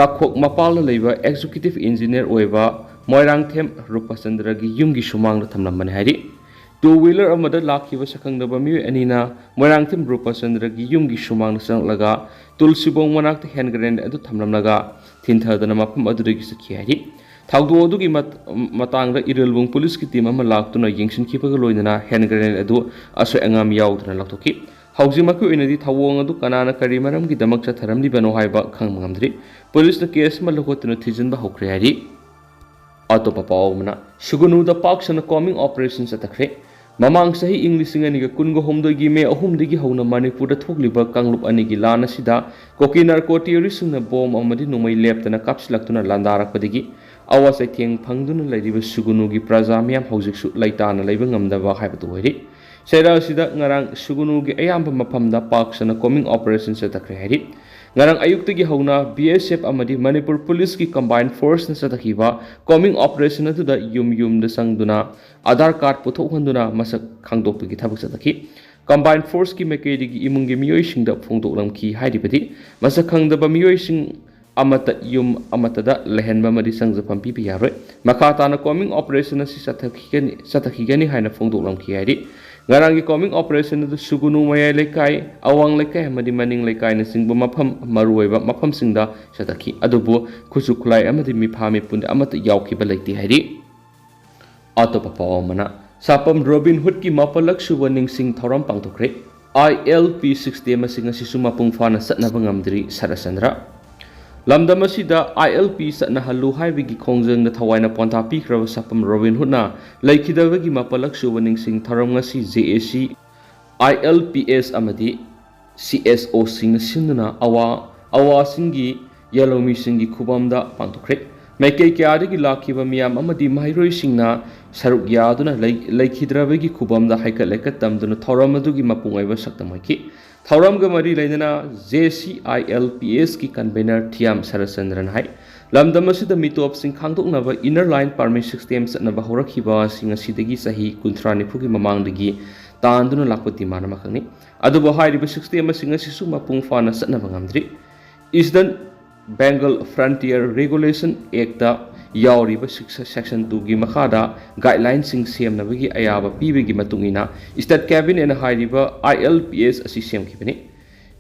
ꯇꯥꯈꯣꯛ ꯃꯄꯥꯜꯗ ꯂꯩꯕ ꯑꯦꯛꯖꯤꯀ꯭ꯌꯨꯇꯤꯚ ꯏꯟꯖꯤꯅꯤꯌꯔ ꯑꯣꯏꯕ ꯃꯣꯏꯔꯥꯡꯊꯦꯝ ꯔꯨꯄꯆꯟꯗ꯭ꯔꯒꯤ ꯌꯨꯝꯒꯤ ꯁꯨꯃꯥꯡꯗ ꯊꯝꯂꯝꯕꯅꯤ ꯍꯥꯏꯔꯤ꯫ Two wheeler ꯑꯃꯗ ꯂꯥꯛꯈꯤꯕ ꯁꯛꯈꯪꯗꯕ ꯃꯤꯑꯣꯏ ꯑꯅꯤꯅ ꯃꯣꯏꯔꯥꯡꯊꯦꯝ ꯔꯨꯄꯆꯟꯗ꯭ꯔꯒꯤ ꯌꯨꯝꯒꯤ ꯁꯨꯃꯥꯡꯗ ꯆꯪꯂꯛꯂꯒ ꯇꯨꯜꯁꯤꯕꯣꯡ ꯃꯅꯥꯛꯇ hand grenade ꯑꯗꯨ ꯊꯝꯂꯝꯂꯒ ꯊꯤꯟꯊꯗꯅ ꯃꯐꯝ ꯑꯗꯨꯗꯒꯤ ꯆꯠꯈꯤ ꯍꯥꯏꯔꯤ꯫ ꯊꯧꯗꯣꯛ ꯑꯗꯨꯒꯤ ꯃꯠ-, ꯃꯇꯥꯡꯗ ꯏꯔꯤꯜꯕꯨꯡ ꯄꯨꯂꯤꯁꯀꯤ team ꯑꯃ ꯂꯥꯛꯇꯨꯅ ꯌꯦꯡꯁꯤꯟꯈꯤꯕꯒ ꯂꯣꯏꯅꯅ hand grenade ꯑꯗꯨ ꯑꯁꯣꯏ ꯑꯉꯥꯝ ꯌꯥꯎꯗꯅ ꯂꯧꯊꯣꯛꯈꯤ꯫ ꯍꯧꯖꯤꯛꯃꯛꯀꯤ ꯑꯣꯏꯅꯗꯤ ꯊꯧꯑꯣꯡ ꯑꯗꯨ ꯀꯅꯥꯅ ꯀꯔꯤ ꯃꯔꯝꯒꯤꯗꯃꯛ ꯆꯠꯊꯔꯝꯂꯤꯕꯅꯣ ꯍꯥꯏꯕ ꯈꯪꯕ ꯉꯝꯗ꯭ꯔꯤ꯫ ꯄꯨꯂꯤꯁꯅ case ꯑꯃ ꯂꯧꯈꯠꯇꯨꯅ ꯊꯤꯖꯤꯟꯕ ꯍꯧꯈ꯭ꯔꯦ ꯍꯥꯏꯔꯤ꯫ ꯑꯇꯣꯞꯄ ꯄꯥꯎ ꯑꯃꯅ, ꯁꯨꯒꯨꯅꯨꯗ ꯄꯥꯛ ꯁꯟꯅ combing operation ꯆꯠꯊꯈ꯭ꯔꯦ꯫ ꯃꯃꯥꯡ ꯆꯍꯤ ꯏꯪ ꯂꯤꯁꯤꯡ ꯑꯅꯤꯒ ꯀꯨꯟꯒ ꯍꯨꯝꯗꯣꯏꯒꯤ ꯃꯦ ꯑꯍꯨꯝꯗꯒꯤ ꯍꯧꯅ ꯃꯅꯤꯄꯨꯔꯗ ꯊꯣꯛꯂꯤꯕ ꯀꯥꯡꯂꯨꯞ ꯑꯅꯤꯒꯤ ꯂꯥꯟ ꯑꯁꯤꯗ ꯀꯨꯀꯤ narco terroristꯁꯤꯡꯅ bomb ꯑꯃꯗꯤ ꯅꯣꯡꯃꯩ ꯂꯦꯞꯇꯅ ꯀꯥꯞꯁꯤꯜꯂꯛꯇꯨꯅ ꯂꯥꯟꯗꯥꯔꯛꯄꯗꯒꯤ ꯑꯋꯥ ꯆꯩꯊꯦꯡ ꯐꯪꯗꯨꯅ ꯂꯩꯔꯤꯕ ꯁꯨꯒꯨꯅꯨꯒꯤ ꯄ꯭ꯔꯖꯥ ꯃꯤꯌꯥꯝ ꯍꯧꯖꯤꯛꯁꯨ ꯂꯩꯇꯥꯅ ꯂꯩꯕ ꯉꯝꯗꯕ ꯍꯥꯏꯕꯗꯨ ꯑꯣꯏꯔꯤ꯫ ꯆꯩꯔꯥꯛ ꯑꯁꯤꯗ ꯉꯔꯥꯡ ꯁꯨꯒꯨꯅꯨꯒꯤ ꯑꯌꯥꯝꯕ ꯃꯐꯝꯗ ꯄꯥꯛ ꯁꯟꯅ combing operation ꯆꯠꯊꯈ꯭ꯔꯦ ꯍꯥꯏꯔꯤ꯫ ꯉꯔꯥꯡ ꯑꯌꯨꯛꯇꯒꯤ ꯍꯧꯅ B S F ꯑꯃꯗꯤ ꯃꯅꯤꯄꯨꯔ ꯄꯨꯂꯤꯁꯀꯤ combined forceꯅ ꯆꯠꯊꯈꯤꯕ combing operation ꯑꯗꯨꯗ ꯌꯨꯝ ꯌꯨꯝꯗ ꯆꯪꯗꯨꯅ Aadhaar card ꯄꯨꯊꯣꯛꯍꯟꯗꯨꯅ ꯃꯁꯛ ꯈꯪꯗꯣꯛꯄꯒꯤ ꯊꯕꯛ ꯆꯠꯊꯈꯤ꯫ Combined forceꯀꯤ ꯃꯥꯏꯀꯩꯗꯒꯤ ꯏꯃꯨꯡꯒꯤ ꯃꯤꯑꯣꯏꯁꯤꯡꯗ ꯐꯣꯡꯗꯣꯛꯂꯝꯈꯤ ꯍꯥꯏꯔꯤꯕꯗꯤ ꯃꯁꯛ ꯈꯪꯗꯕ ꯃꯤꯑꯣꯏꯁꯤꯡ ꯑꯃꯠꯇ ꯌꯨꯝ ꯑꯃꯠꯇꯗ ꯂꯩꯍꯟꯕ ꯑꯃꯗꯤ ꯆꯪꯖꯐꯝ ꯄꯤꯕ ꯌꯥꯔꯣꯏ꯫ ꯃꯈꯥ ꯇꯥꯅ combing operation ꯑꯁꯤ ꯆꯠꯊꯈꯤꯒꯅꯤ, ꯆꯠꯊꯈꯤꯒꯅꯤ ꯍꯥꯏꯅ ꯐꯣꯡꯗꯣꯛꯂꯝꯈꯤ ꯍꯥꯏꯔꯤ꯫ ꯉꯔꯥꯡꯒꯤ combing operation ꯑꯗꯨ ꯁꯨꯒꯨꯅꯨ ꯃꯌꯥꯏ ꯂꯩꯀꯥꯏ, ꯑꯋꯥꯡ ꯂꯩꯀꯥꯏ ꯑꯃꯗꯤ ꯃꯅꯤꯡ ꯂꯩꯀꯥꯏꯅꯆꯤꯡꯕ ꯃꯐꯝ, ꯃꯔꯨꯑꯣꯏꯕ ꯃꯐꯝꯁꯤꯡꯗ ꯆꯠꯊꯈꯤ꯫ ꯑꯗꯨꯕꯨ ꯈꯨꯠꯁꯨ ꯈꯨꯠꯂꯥꯏ ꯑꯃꯗꯤ ꯃꯤꯐꯥ ꯃꯤꯄꯨꯟ ꯑꯃꯠꯇ ꯌꯥꯎꯈꯤꯕ ꯂꯩꯇꯦ ꯍꯥꯏꯔꯤ꯫ ꯑꯇꯣꯞꯄ ꯄꯥꯎ ꯑꯃꯅ, ꯁꯥꯄꯝ ꯔꯣꯕꯤꯟ ꯍꯨꯗꯀꯤ ꯃꯥꯄꯜꯂꯛ ꯁꯨꯕ ꯅꯤꯡꯁꯤꯡ ꯊꯧꯔꯝ ꯄꯥꯡꯊꯣꯛꯈ꯭ꯔꯦ꯫ I L P system ꯑꯁꯤ ꯉꯁꯤꯁꯨ ꯃꯄꯨꯡ ꯐꯥꯅ ꯆꯠꯅꯕ ꯉꯝꯗ꯭ꯔꯤ ꯁꯔꯠꯆꯟꯗ꯭ꯔ꯫ ꯂꯝꯗꯝ ꯑꯁꯤꯗ I L P ꯆꯠꯅꯍꯜꯂꯨ ꯍꯥꯏꯕꯒꯤ ꯈꯣꯡꯖꯪꯗ ꯊꯋꯥꯏꯅ ꯄꯣꯟꯊꯥ ꯄꯤꯈ꯭ꯔꯕ ꯁꯥꯄꯝ ꯔꯣꯕꯤꯟ ꯍꯨꯗꯅ ꯂꯩꯈꯤꯗꯕꯒꯤ ꯃꯥꯄꯜꯂꯛ ꯁꯨꯕ ꯅꯤꯡꯁꯤꯡ ꯊꯧꯔꯝ ꯉꯁꯤ J A C, I L P S ꯑꯃꯗꯤ C S Oꯁꯤꯡꯅ ꯁꯤꯟꯗꯨꯅ ꯑꯋꯥ, ꯑꯋꯥꯁꯤꯡꯒꯤ ꯌꯦꯜꯍꯧꯃꯤꯁꯤꯡꯒꯤ ꯈꯨꯕꯝꯗ ꯄꯥꯡꯊꯣꯛꯈ꯭ꯔꯦ꯫ ꯃꯥꯏꯀꯩ ꯀꯌꯥꯗꯒꯤ ꯂꯥꯛꯈꯤꯕ ꯃꯤꯌꯥꯝ ꯑꯃꯗꯤ ꯃꯍꯩꯔꯣꯏꯁꯤꯡꯅ ꯁꯔꯨꯛ ꯌꯥꯗꯨꯅ ꯂꯩ-, ꯂꯩꯈꯤꯗ꯭ꯔꯕꯒꯤ ꯈꯨꯕꯝꯗ ꯍꯩꯀꯠ ꯂꯩꯀꯠ ꯇꯝꯗꯨꯅ ꯊꯧꯔꯝ ꯑꯗꯨꯒꯤ ꯃꯄꯨꯡ ꯑꯣꯏꯕ ꯁꯛꯇꯝ ꯑꯣꯏꯈꯤ꯫ ꯊꯧꯔꯝꯒ ꯃꯔꯤ ꯂꯩꯅꯅ J C I L P S ꯀꯤ convener ꯊꯤꯌꯥꯝ ꯁꯔꯠꯆꯟꯗ꯭ꯔꯅ ꯍꯥꯏ, ꯂꯝꯗꯝ ꯑꯁꯤꯗ ꯃꯤꯇꯣꯞꯁꯤꯡ ꯈꯥꯡꯗꯣꯛꯅꯕ inner line permit system ꯆꯠꯅꯕ ꯍꯧꯔꯛꯈꯤꯕ ꯑꯁꯤ ꯉꯁꯤꯗꯒꯤ ꯆꯍꯤ ꯀꯨꯟꯊ꯭ꯔꯥ ꯅꯤꯐꯨꯒꯤ ꯃꯃꯥꯡꯗꯒꯤ ꯇꯥꯟꯗꯨꯅ ꯂꯥꯛꯄ demand ꯑꯃꯈꯛꯅꯤ꯫ ꯑꯗꯨꯕꯨ ꯍꯥꯏꯔꯤꯕ system ꯑꯁꯤ ꯉꯁꯤꯁꯨ ꯃꯄꯨꯡ ꯐꯥꯅ ꯆꯠꯅꯕ ꯉꯝꯗ꯭ꯔꯤ꯫ Eastern Bengal Frontier Regulation Act ꯌꯥꯎꯔꯤꯕ section two ꯒꯤ ꯃꯈꯥꯗ guideline ꯁꯤꯡ ꯁꯦꯝꯅꯕꯒꯤ ꯑꯌꯥꯕ ꯄꯤꯕꯒꯤ ꯃꯇꯨꯡ ꯏꯟꯅ state cabinet ꯅ ꯍꯥꯏꯔꯤꯕ I L P S ꯑꯁꯤ ꯁꯦꯝꯈꯤꯕꯅꯤ꯫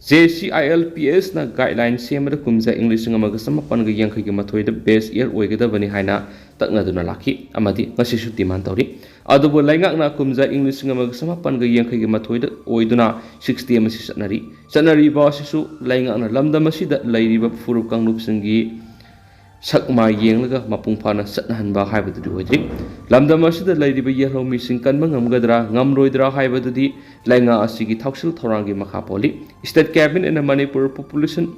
J C I L P S ꯅ guideline ꯁꯦꯝꯕꯗ ꯀꯨꯝꯖꯥ ꯏꯪ ꯂꯤꯁꯤꯡ ꯑꯃꯒ ꯆꯃꯥꯄꯟꯒ ꯌꯥꯡꯈꯩꯒꯤ ꯃꯥꯊꯣꯏꯗ base year ꯑꯣꯏꯒꯗꯕꯅꯤ ꯍꯥꯏꯅ ꯇꯛꯅꯗꯨꯅ ꯂꯥꯛꯈꯤ ꯑꯃꯗꯤ ꯉꯁꯤꯁꯨ demand ꯇꯧꯔꯤ꯫ ꯑꯗꯨꯕꯨ ꯂꯩꯉꯥꯛꯅ ꯀꯨꯝꯖꯥ ꯏꯪ ꯂꯤꯁꯤꯡ ꯑꯃꯒ ꯆꯃꯥꯄꯟꯒ ꯌꯥꯡꯈꯩꯒ ꯃꯥꯊꯣꯏꯗ ꯑꯣꯏꯗꯨꯅ sixty ꯑꯃ ꯑꯁꯤ ꯆꯠꯅꯔꯤ꯫ ꯆꯠꯅꯔꯤꯕ ꯑꯁꯤꯁꯨ ꯂꯩꯉꯥꯛꯅ ꯂꯝꯗꯝ ꯑꯁꯤꯗ ꯂꯩꯔꯤꯕ ꯐꯨꯔꯨꯞ ꯀꯥꯡꯂꯨꯞꯁꯤꯡꯒꯤ ꯁꯛ ꯃꯥꯏ ꯌꯦꯡꯂꯒ ꯃꯄꯨꯡ ꯐꯥꯅ ꯆꯠꯅꯍꯟꯕ ꯍꯥꯏꯕꯗꯨꯗꯤ ꯑꯣꯏꯗ꯭ꯔꯤ꯫ ꯂꯝꯗꯝ ꯑꯁꯤꯗ ꯂꯩꯔꯤꯕ ꯌꯦꯜꯍꯧꯃꯤꯁꯤꯡ ꯀꯟꯕ ꯉꯝꯒꯗ꯭ꯔꯥ ꯉꯝꯂꯣꯏꯗ꯭ꯔꯥ ꯍꯥꯏꯕꯗꯨꯗꯤ ꯂꯩꯉꯥꯛ ꯑꯁꯤꯒꯤ ꯊꯧꯁꯤꯜ ꯊꯧꯔꯥꯡꯒꯤ ꯃꯈꯥ ꯄꯣꯜꯂꯤ꯫ State cabinet ꯅ ꯃꯅꯤꯄꯨꯔ Population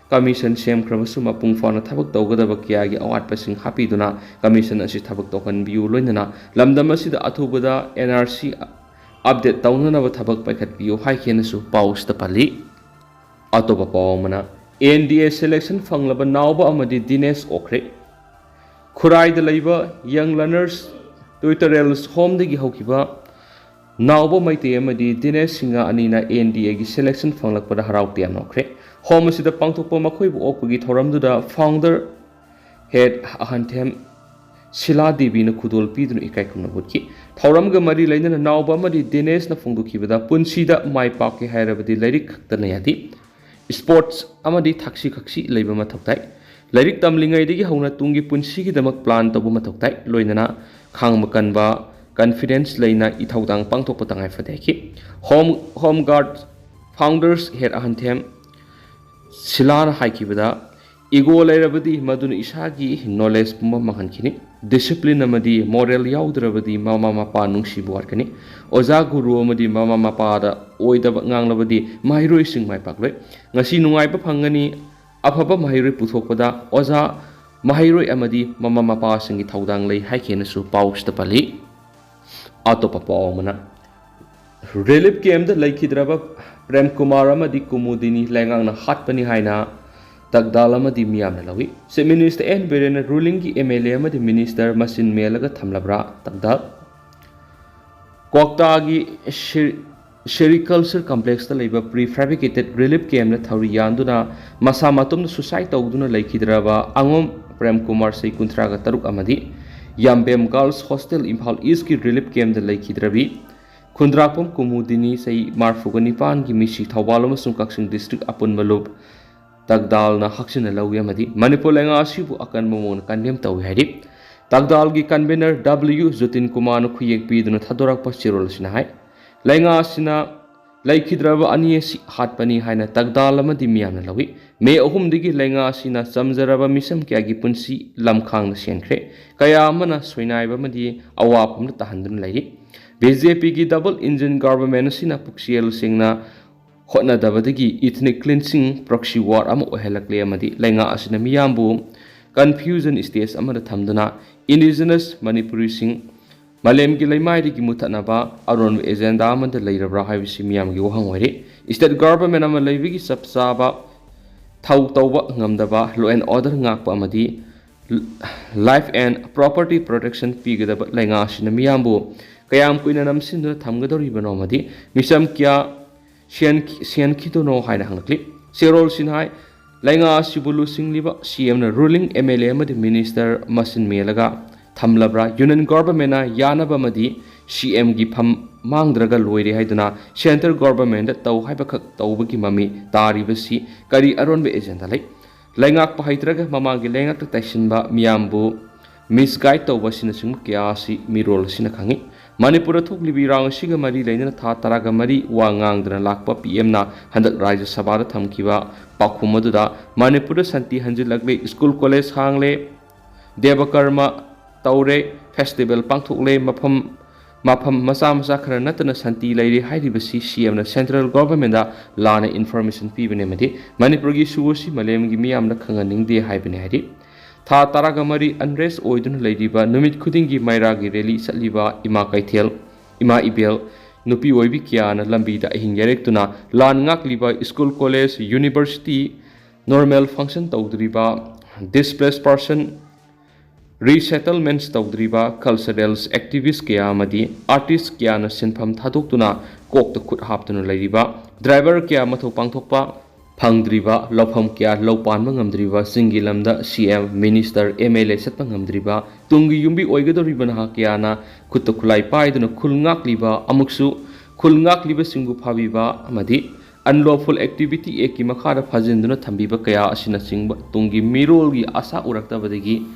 Commission ꯁꯦꯝꯈ꯭ꯔꯕꯁꯨ ꯃꯄꯨꯡ ꯐꯥꯅ ꯊꯕꯛ ꯇꯧꯒꯗꯕ ꯀꯌꯥꯒꯤ ꯑꯋꯥꯠꯄꯁꯤꯡ ꯍꯥꯞꯄꯤꯗꯨꯅ commission ꯑꯁꯤ ꯊꯕꯛ ꯇꯧꯍꯟꯕꯤꯌꯨ, ꯂꯣꯏꯅꯅ ꯂꯝꯗꯝ ꯑꯁꯤꯗ ꯑꯊꯨꯕꯗ N R C update ꯇꯧꯅꯅꯕ ꯊꯕꯛ ꯄꯥꯏꯈꯠꯄꯤꯌꯨ ꯍꯥꯏꯈꯤꯅꯁꯨ ꯄꯥꯎꯁꯤꯗ ꯄꯜꯂꯤ꯫ ꯑꯇꯣꯞꯄ ꯄꯥꯎ ꯑꯃꯅ, N D A selection ꯐꯪꯂꯕ ꯅꯥꯎꯕ ꯑꯃꯗꯤ ꯗꯤꯅꯦꯁ ꯑꯣꯛꯈ꯭ꯔꯦ꯫ ꯈꯨꯔꯥꯏꯗ ꯂꯩꯕ Young Learners Tutorials Home ꯗꯒꯤ ꯍꯧꯈꯤꯕ ꯅꯥꯎꯕ ꯃꯩꯇꯩ ꯑꯃꯗꯤ ꯗꯤꯅꯦꯁ ꯁꯤꯡꯍ ꯑꯅꯤꯅ N D A ꯒꯤ selection ꯐꯪꯂꯛꯄꯗ ꯍꯔꯥꯎ ꯇꯌꯥꯝꯅ ꯑꯣꯛꯈ꯭ꯔꯦ꯫ Home ꯑꯁꯤꯗ ꯄꯥꯡꯊꯣꯛꯄ ꯃꯈꯣꯏꯕꯨ ꯑꯣꯛꯄꯒꯤ ꯊꯧꯔꯝꯗꯨꯗ founder head ꯑꯍꯟꯊꯦꯝ ꯁꯤꯂꯥ ꯗꯦꯕꯤꯅ ꯈꯨꯗꯣꯜ ꯄꯤꯗꯨꯅ ꯏꯀꯥꯏ ꯈꯨꯝꯅꯕ ꯎꯠꯈꯤ꯫ ꯊꯧꯔꯝꯒ ꯃꯔꯤ ꯂꯩꯅꯅ ꯅꯥꯎꯕ ꯑꯃꯗꯤ ꯗꯤꯅꯦꯁꯅ ꯐꯣꯡꯗꯣꯛꯈꯤꯕꯗ, ꯄꯨꯟꯁꯤꯗ ꯃꯥꯏ ꯄꯥꯛꯀꯦ ꯍꯥꯏꯔꯕꯗꯤ ꯂꯥꯏꯔꯤꯛ ꯈꯛꯇꯅ ꯌꯥꯗꯦ꯫ Sports ꯑꯃꯗꯤ ꯊꯛꯁꯤ ꯈꯛꯁꯤ ꯂꯩꯕ ꯃꯊꯧ ꯇꯥꯏ꯫ ꯂꯥꯏꯔꯤꯛ ꯇꯝꯂꯤꯉꯩꯗꯒꯤ ꯍꯧꯅ ꯇꯨꯡꯒꯤ ꯄꯨꯟꯁꯤꯒꯤꯗꯃꯛ plan ꯇꯧꯕ ꯃꯊꯧ ꯇꯥꯏ꯫ ꯂꯣꯏꯅꯅ ꯈꯥꯡꯕ ꯀꯟꯕ, confidence ꯂꯩꯅ ꯏꯊꯧꯗꯥꯡ ꯄꯥꯡꯊꯣꯛꯄ ꯇꯉꯥꯏ ꯐꯗꯦ ꯍꯥꯏꯈꯤ꯫ Home, Home Guard founders head ꯑꯍꯟꯊꯦꯝ ꯁꯤꯂꯥꯅ ꯍꯥꯏꯈꯤꯕꯗ, ego ꯂꯩꯔꯕꯗꯤ ꯃꯗꯨꯅ ꯏꯁꯥꯒꯤ knowledge ꯄꯨꯝꯕ ꯃꯥꯡꯍꯟꯈꯤꯅꯤ꯫ Discipline ꯑꯃꯗꯤ moral ꯌꯥꯎꯗ꯭ꯔꯕꯗꯤ ꯃꯃꯥ ꯃꯄꯥ ꯅꯨꯡꯁꯤꯕ ꯋꯥꯠꯀꯅꯤ꯫ ꯑꯣꯖꯥ ꯒꯨꯔꯨ ꯑꯃꯗꯤ ꯃꯃꯥ ꯃꯄꯥꯗ ꯑꯣꯏꯗꯕ ꯉꯥꯡꯂꯕꯗꯤ ꯃꯍꯩꯔꯣꯏꯁꯤꯡ ꯃꯥꯏ ꯄꯥꯛꯂꯣꯏ꯫ ꯉꯁꯤ ꯅꯨꯡꯉꯥꯏꯕ ꯐꯪꯒꯅꯤ꯫ ꯑꯐꯕ ꯃꯍꯩꯔꯣꯏ ꯄꯨꯊꯣꯛꯄꯗ ꯑꯣꯖꯥ, ꯃꯍꯩꯔꯣꯏ ꯑꯃꯗꯤ ꯃꯃꯥ ꯃꯄꯥꯁꯤꯡꯒꯤ ꯊꯧꯗꯥꯡ ꯂꯩ ꯍꯥꯏꯈꯤꯅꯁꯨ ꯄꯥꯎꯁꯤꯗ ꯄꯜꯂꯤ꯫ ꯑꯇꯣꯞꯄ ꯄꯥꯎ ꯑꯃꯅ, relief camp ꯇ ꯂꯩꯈꯤꯗ꯭ꯔꯕ ꯄ꯭ꯔꯦꯝ ꯀꯨꯃꯥꯔ ꯑꯃꯗꯤ ꯀꯨꯃꯨꯗꯤꯅꯤ ꯂꯩꯉꯥꯛꯅ ꯍꯥꯠꯄꯅꯤ ꯍꯥꯏꯅ ꯇꯛꯗꯥꯜ ꯑꯃꯗꯤ ꯃꯤꯌꯥꯝꯅ ꯂꯧꯏ꯫ Chief Minister N ꯕꯤꯔꯦꯟꯅ ruling ꯒꯤ M L A ꯑꯃꯗꯤ minister ꯃꯆꯤꯟ ꯃꯦꯜꯂꯒ ꯊꯝꯂꯕ꯭ꯔꯥ? ꯇꯛꯗꯥꯜ꯫ ꯀ꯭ꯋꯥꯛꯇꯥꯒꯤ ꯁꯦꯔꯤ-, Sericulture Complex ꯇ ꯂꯩꯕ prefabricated relief camp ꯇ ꯊꯧꯔꯤ ꯌꯥꯟꯗꯨꯅ ꯃꯁꯥ ꯃꯇꯣꯝꯇ suicide ꯇꯧꯗꯨꯅ ꯂꯩꯈꯤꯗ꯭ꯔꯕ ꯑꯉꯣꯝ ꯄ꯭ꯔꯦꯝ ꯀꯨꯃꯥꯔ, ꯆꯍꯤ ꯀꯨꯟꯊ꯭ꯔꯥꯒ ꯇꯔꯨꯛ ꯑꯃꯗꯤ ꯌꯥꯝꯕꯦꯝ ꯒꯥꯔꯜꯁ ꯍꯣꯁꯇꯦꯜ, ꯏꯝꯐꯥꯜ ꯏꯁꯀꯤ ꯔꯤꯂꯤꯐ ꯀꯦꯝꯗ ꯂꯩꯈꯤꯗ꯭ꯔꯕꯤ ꯈꯨꯟꯗ꯭ꯔꯥꯛꯄꯝ ꯀꯨꯃꯨꯗꯤꯅꯤ, ꯆꯍꯤ ꯃꯔꯤꯐꯨꯒ ꯅꯤꯄꯥꯟꯒꯤ ꯃꯤꯁꯤ ꯊꯧꯕꯥꯜ ꯑꯃꯁꯨꯡ ꯀꯛꯆꯤꯡ ꯗꯤꯁꯇ꯭ꯔꯤꯛ ꯑꯄꯨꯟꯕ ꯂꯨꯞ ꯇꯛꯗꯥꯜꯅ ꯍꯛꯆꯤꯟꯅ ꯂꯧꯏ ꯑꯃꯗꯤ ꯃꯅꯤꯄꯨꯔ ꯂꯩꯉꯥꯛ ꯑꯁꯤꯕꯨ ꯑꯀꯟꯕ ꯃꯑꯣꯡꯗ ꯀꯟꯗꯦꯝ ꯇꯧꯏ ꯍꯥꯏꯔꯤ꯫ ꯇꯛꯗꯥꯜꯒꯤ ꯀꯟꯚꯦꯅꯔ ꯗꯕ꯭ꯂꯤꯌꯨ ꯖꯣꯇꯤꯟ ꯀꯨꯃꯥꯔꯅ ꯈꯨꯌꯦꯛ ꯄꯤꯗꯨꯅ ꯊꯥꯗꯣꯔꯛꯄ ꯆꯦꯔꯣꯜ ꯑꯁꯤꯅ ꯍꯥꯏ, ꯂꯩꯉꯥꯛ ꯑꯁꯤꯅ ꯂꯩꯈꯤꯗ꯭ꯔꯕ ꯑꯅꯤ ꯑꯁꯤ ꯍꯥꯠꯄꯅꯤ ꯍꯥꯏꯅ ꯇꯛꯗꯥꯜ ꯑꯃꯗꯤ ꯃꯤꯌꯥꯝꯅ ꯂꯧꯏ꯫ ꯃꯦ ꯑꯍꯨꯝꯗꯒꯤ ꯂꯩꯉꯥꯛ ꯑꯁꯤꯅ ꯆꯝꯖꯔꯕ ꯃꯤꯁꯝ ꯀꯌꯥꯒꯤ ꯄꯨꯟꯁꯤ ꯂꯝꯈꯥꯡꯗ ꯁꯦꯟꯈ꯭ꯔꯦ꯫ ꯀꯌꯥ ꯑꯃꯅ ꯁꯣꯏꯅꯥꯏꯕ ꯑꯃꯗꯤ ꯑꯋꯥꯐꯝꯗ ꯇꯥꯍꯟꯗꯨꯅ ꯂꯩꯔꯤ꯫ ꯕꯤ ꯖꯦ ꯄꯤꯒꯤ ꯗꯕꯜ ꯏꯟꯖꯤꯟ ꯒꯚꯔꯟꯃꯦꯟꯠ ꯑꯁꯤꯅ ꯄꯨꯛꯆꯦꯜ ꯁꯦꯡꯅ ꯍꯣꯠꯅꯗꯕꯗꯒꯤ ꯏꯊꯅꯤꯛ ꯀ꯭ꯂꯤꯟꯁꯤꯡ ꯄ꯭ꯔꯣꯛꯁꯤ ꯋꯥꯔ ꯑꯃ ꯑꯣꯏꯍꯜꯂꯛꯂꯦ ꯑꯃꯗꯤ ꯂꯩꯉꯥꯛ ꯑꯁꯤꯅ ꯃꯤꯌꯥꯝꯕꯨ ꯀꯟꯐ꯭ꯌꯨꯖꯟ ꯁ꯭ꯇꯦꯖ ꯑꯃꯗ ꯊꯝꯗꯨꯅ ꯏꯟꯗꯤꯖꯤꯅꯁ ꯃꯅꯤꯄꯨꯔꯤꯁꯤꯡ ꯃꯥꯂꯦꯝꯒꯤ ꯂꯩꯃꯥꯏꯗꯒꯤ ꯃꯨꯊꯠꯅꯕ ꯑꯔꯣꯟꯕ ꯑꯦꯖꯦꯟꯗꯥ ꯑꯃꯗ ꯂꯩꯔꯕ꯭ꯔꯥ ꯍꯥꯏꯕꯁꯤ ꯃꯤꯌꯥꯝꯒꯤ ꯋꯥꯍꯪ ꯑꯣꯏꯔꯤ꯫ ꯁ꯭ꯇꯦꯠ ꯒꯚꯔꯟꯃꯦꯟꯠ ꯑꯃ ꯂꯩꯕꯒꯤ ꯆꯞ ꯆꯥꯕ ꯊꯧ ꯇꯧꯕ ꯉꯝꯗꯕ, ꯂꯣ ꯑꯦꯟ ꯑꯣꯔꯗꯔ ꯉꯥꯛꯄ ꯑꯃꯗꯤ life and property protection ꯄꯤꯒꯗꯕ ꯂꯩꯉꯥꯛ ꯑꯁꯤꯅ ꯃꯤꯌꯥꯝꯕꯨ ꯀꯌꯥꯝ ꯀꯨꯏꯅ ꯅꯝꯁꯤꯟꯗꯨꯅ ꯊꯝꯒꯗꯧꯔꯤꯕꯅꯣ ꯑꯃꯗꯤ ꯃꯤꯆꯝ ꯀꯌꯥ ꯁꯦꯟ-, ꯁꯦꯟꯈꯤꯗꯣꯏꯅꯣ ꯍꯥꯏꯅ ꯍꯪꯂꯛꯂꯤ꯫ ꯆꯦꯔꯣꯜꯁꯤꯅ ꯍꯥꯏ, ꯂꯩꯉꯥꯛ ꯑꯁꯤꯕꯨ ꯂꯨꯆꯤꯡꯂꯤꯕ ꯁꯤ ꯑꯦꯝꯅ ꯔꯨꯂꯤꯡ ꯑꯦꯝ ꯑꯦꯜ ꯑꯦ ꯑꯃꯗꯤ ꯃꯤꯅꯤꯁꯇꯔ ꯃꯁꯤꯟ ꯃꯦꯜꯂꯒ ꯊꯝꯂꯕ꯭ꯔꯥ? ꯌꯨꯅꯤꯌꯟ ꯒꯚꯔꯟꯃꯦꯟꯠꯅ ꯌꯥꯅꯕ ꯑꯃꯗꯤ ꯁꯤ ꯑꯦꯝꯒꯤ ꯐꯝ ꯃꯥꯡꯗ꯭ꯔꯒ ꯂꯣꯏꯔꯦ ꯍꯥꯏꯗꯨꯅ ꯁꯦꯟꯇ꯭ꯔꯦꯜ ꯒꯚꯔꯟꯃꯦꯟꯠꯇ ꯇꯧ ꯍꯥꯏꯕꯈꯛ ꯇꯧꯕꯒꯤ ꯃꯃꯤ ꯇꯥꯔꯤꯕꯁꯤ ꯀꯔꯤ ꯑꯔꯣꯟꯕ ꯑꯦꯖꯦꯟꯗꯥ ꯂꯩ? ꯂꯩꯉꯥꯛꯄ ꯍꯩꯇ꯭ꯔꯒ ꯃꯃꯥꯡꯒꯤ ꯂꯩꯉꯥꯛꯇ ꯇꯥꯏꯁꯤꯟꯕ ꯃꯤꯌꯥꯝꯕꯨ ꯃꯤꯁꯒꯥꯏꯗ ꯇꯧꯕ ꯑꯁꯤꯅꯆꯤꯡꯕ ꯀꯌꯥ ꯑꯁꯤ ꯃꯤꯔꯣꯜ ꯑꯁꯤꯅ ꯈꯪꯏ꯫ ꯃꯅꯤꯄꯨꯔꯗ ꯊꯣꯛꯂꯤꯕ ꯏꯔꯥꯡ ꯑꯁꯤꯒ ꯃꯔꯤ ꯂꯩꯅꯅ ꯊꯥ ꯇꯔꯥꯒ ꯃꯔꯤ ꯋꯥ ꯉꯥꯡꯗꯅ ꯂꯥꯛꯄ ꯄꯤ ꯑꯦꯝꯅ ꯍꯟꯗꯛ ꯔꯥꯖ꯭ꯌ ꯁꯚꯥꯗ ꯊꯝꯈꯤꯕ ꯄꯥꯎꯈꯨꯝ ꯑꯗꯨꯗ ꯃꯅꯤꯄꯨꯔꯗ ꯁꯥꯟꯇꯤ ꯍꯟꯖꯤꯜꯂꯛꯂꯦ, ꯁ꯭ꯀꯨꯜ ꯀꯣꯂꯦꯖ ꯍꯥꯡꯂꯦ, ꯗꯦꯕ ꯀꯔꯃ ꯇꯧꯔꯦ, ꯐꯦꯁꯇꯤꯚꯦꯜ ꯄꯥꯡꯊꯣꯛꯂꯦ, ꯃꯐꯝ ꯃꯐꯝ ꯃꯆꯥ ꯃꯆꯥ ꯈꯔ ꯅꯠꯇꯅ ꯁꯥꯟꯇꯤ ꯂꯩꯔꯦ ꯍꯥꯏꯔꯤꯕꯁꯤ ꯁꯤ ꯑꯦꯝꯅ ꯁꯦꯟꯇ꯭ꯔꯦꯜ ꯒꯣꯚꯔꯟꯃꯦꯟꯠꯗ ꯂꯥꯟꯅ ꯏꯟꯐꯣꯔꯃꯦꯁꯟ ꯄꯤꯕꯅꯤ ꯑꯃꯗꯤ ꯃꯅꯤꯄꯨꯔꯒꯤ ꯏꯁꯨ ꯑꯁꯤ ꯃꯥꯂꯦꯝꯒꯤ ꯃꯤꯌꯥꯝꯅ ꯈꯪꯍꯟꯅꯤꯡꯗꯦ ꯍꯥꯏꯕꯅꯤ ꯍꯥꯏꯔꯤ꯫ ꯊꯥ ꯇꯔꯥꯒ ꯃꯔꯤ ꯑꯟꯔꯦꯁ ꯑꯣꯏꯗꯨꯅ ꯂꯩꯔꯤꯕ, ꯅꯨꯃꯤꯠ ꯈꯨꯗꯤꯡꯒꯤ ꯃꯩꯔꯥꯒꯤ ꯔꯦꯂꯤ ꯆꯠꯂꯤꯕ ꯏꯃꯥ ꯀꯩꯊꯦꯜ, ꯏꯃꯥ ꯏꯕꯦꯜ, ꯅꯨꯄꯤ ꯑꯣꯏꯕꯤ ꯀꯌꯥꯅ ꯂꯝꯕꯤꯗ ꯑꯍꯤꯡ ꯌꯥꯔꯦꯛꯇꯨꯅ ꯂꯥꯟ ꯉꯥꯛꯂꯤꯕ ꯁ꯭ꯀꯨꯜ, ꯀꯣꯂꯦꯖ, ꯌꯨꯅꯤꯚꯔꯁꯤꯇꯤ ꯅꯣꯔꯃꯦꯜ ꯐꯪꯁꯟ ꯇꯧꯗ꯭ꯔꯤꯕ, ꯗꯤꯁꯄ꯭ꯂꯦꯁ ꯄꯔꯁꯟ ꯔꯤꯁꯦꯇꯜꯃꯦꯟꯠꯁ ꯇꯧꯗ꯭ꯔꯤꯕ, ꯀꯜꯆꯔꯦꯜꯁ ꯑꯦꯛꯇꯤꯚꯤꯁ꯭ꯠ ꯀꯌꯥ ꯑꯃꯗꯤ ꯑꯥꯔꯇꯤꯁ꯭ꯠ ꯀꯌꯥꯅ ꯁꯤꯟꯐꯝ ꯊꯥꯗꯣꯛꯇꯨꯅ ꯀꯣꯛꯇ ꯈꯨꯠ ꯍꯥꯞꯇꯨꯅ ꯂꯩꯔꯤꯕ, ꯗ꯭ꯔꯥꯏꯚꯔ ꯀꯌꯥ ꯃꯊꯧ ꯄꯥꯡꯊꯣꯛꯄ, ꯐꯪꯗ꯭ꯔꯤꯕ, ꯂꯧꯐꯝ ꯀꯌꯥ ꯂꯧ ꯄꯥꯟꯕ ꯉꯝꯗ꯭ꯔꯤꯕ, ꯆꯤꯡꯒꯤ ꯂꯝꯗ ꯁꯤ ꯑꯦꯝ, ꯃꯤꯅꯤꯁꯇꯔ, ꯑꯦꯝ ꯑꯦꯜ ꯑꯦ ꯆꯠꯄ ꯉꯝꯗ꯭ꯔꯤꯕ, ꯇꯨꯡꯒꯤ ꯌꯨꯝꯕꯤ ꯑꯣꯏꯒꯗꯧꯔꯤꯕ ꯅꯍꯥ ꯀꯌꯥꯅ ꯈꯨꯠꯇ ꯈꯨꯠꯂꯥꯏ ꯄꯥꯏꯗꯨꯅ ꯈꯨꯜ ꯉꯥꯛꯂꯤꯕ, ꯑꯃꯨꯛꯁꯨ ꯈꯨꯜ ꯉꯥꯛꯂꯤꯕꯁꯤꯡꯕꯨ ꯐꯥꯕꯤꯕ ꯑꯃꯗꯤ Unlawful Activity Actꯀꯤ ꯃꯈꯥꯗ ꯐꯥꯖꯤꯟꯗꯨꯅ ꯊꯝꯕꯤꯕ ꯀꯌꯥ ꯑꯁꯤꯅꯆꯤꯡꯕ ꯇꯨꯡꯒꯤ ꯃꯤꯔꯣꯜꯒꯤ ꯑꯥꯁꯥ ꯎꯔꯛꯇꯕꯗꯒꯤ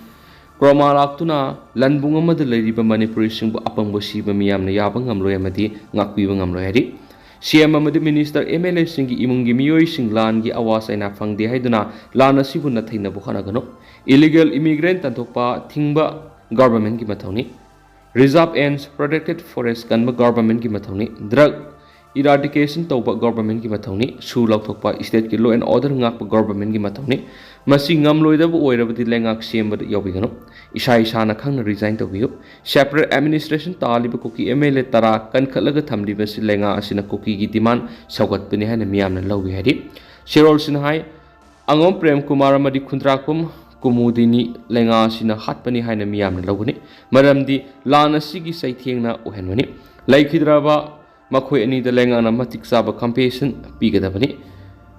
ꯀ꯭ꯔꯣꯃꯥ ꯂꯥꯛꯇꯨꯅ ꯂꯟꯕꯨꯡ ꯑꯃꯗ ꯂꯩꯔꯤꯕ ꯃꯅꯤꯄꯨꯔꯤꯁꯤꯡꯕꯨ ꯑꯄꯪꯕ ꯁꯤꯕ ꯃꯤꯌꯥꯝꯅ ꯌꯥꯕ ꯉꯝꯂꯣꯏ ꯑꯃꯗꯤ ꯉꯥꯛꯄꯤꯕ ꯉꯝꯂꯣꯏ ꯍꯥꯏꯔꯤ꯫ ꯁꯤ ꯑꯦꯝ ꯑꯃꯗꯤ ꯃꯤꯅꯤꯁꯇꯔ, ꯑꯦꯝ ꯑꯦꯜ ꯑꯦꯁꯤꯡꯒꯤ ꯏꯃꯨꯡꯒꯤ ꯃꯤꯑꯣꯏꯁꯤꯡ ꯂꯥꯟꯒꯤ ꯑꯋꯥ ꯆꯩꯅꯥ ꯐꯪꯗꯦ ꯍꯥꯏꯗꯨꯅ ꯂꯥꯟ ꯑꯁꯤꯕꯨ ꯅꯥꯊꯩꯅꯕ ꯍꯣꯠꯅꯒꯅꯨ꯫ Illegal immigrant ꯇꯥꯟꯊꯣꯛꯄ ꯊꯤꯡꯕ ꯒꯚꯔꯟꯃꯦꯟꯠꯀꯤ ꯃꯊꯧꯅꯤ꯫ Reserve and Protected Forest ꯀꯟꯕ ꯒꯚꯔꯟꯃꯦꯟꯠꯀꯤ ꯃꯊꯧꯅꯤ꯫ Drug eradication ꯇꯧꯕ ꯒꯚꯔꯟꯃꯦꯟꯠꯀꯤ ꯃꯊꯧꯅꯤ꯫ ꯁꯨ ꯂꯧꯊꯣꯛꯄ, stateꯀꯤ law and order ꯉꯥꯛꯄ ꯒꯚꯔꯟꯃꯦꯟꯠꯀꯤ ꯃꯊꯧꯅꯤ꯫ ꯃꯁꯤ ꯉꯝꯂꯣꯏꯗꯕ ꯑꯣꯏꯔꯕꯗꯤ ꯂꯩꯉꯥꯛ ꯁꯦꯝꯕꯗ ꯌꯥꯎꯕꯤꯒꯅꯨ꯫ ꯏꯁꯥ ꯏꯁꯥꯅ ꯈꯪꯅ resign ꯇꯧꯕꯤꯌꯨ꯫ Separate administration ꯇꯥꯜꯂꯤꯕ ꯀꯨꯀꯤ ꯑꯦꯝ ꯑꯦꯜ ꯑꯦ ꯇꯔꯥ ꯀꯟꯈꯠꯂꯒ ꯊꯝꯂꯤꯕꯁꯤ ꯂꯩꯉꯥꯛ ꯑꯁꯤꯅ ꯀꯨꯀꯤꯒꯤ demand ꯁꯧꯒꯠꯄꯅꯤ ꯍꯥꯏꯅ ꯃꯤꯌꯥꯝꯅ ꯂꯧꯏ ꯍꯥꯏꯔꯤ꯫ ꯁꯦꯔꯣꯜꯁꯤꯅ ꯍꯥꯏ, ꯑꯉꯣꯝ ꯄ꯭ꯔꯦꯝ ꯀꯨꯃꯥꯔ ꯑꯃꯗꯤ ꯈꯨꯟꯗ꯭ꯔꯥꯛꯄꯝ ꯀꯨꯃꯨꯗꯤꯅꯤ ꯂꯩꯉꯥꯛ ꯑꯁꯤꯅ ꯍꯥꯠꯄꯅꯤ ꯍꯥꯏꯅ ꯃꯤꯌꯥꯝꯅ ꯂꯧꯒꯅꯤ, ꯃꯔꯝꯗꯤ ꯂꯥꯟ ꯑꯁꯤꯒꯤ ꯆꯩꯊꯦꯡꯅ ꯑꯣꯏꯍꯟꯕꯅꯤ꯫ ꯂꯩꯈꯤꯗ꯭ꯔꯕ ꯃꯈꯣꯏ ꯑꯅꯤꯗ ꯂꯩꯉꯥꯛꯅ ꯃꯇꯤꯛ ꯆꯥꯕ compensation ꯄꯤꯒꯗꯕꯅꯤ꯫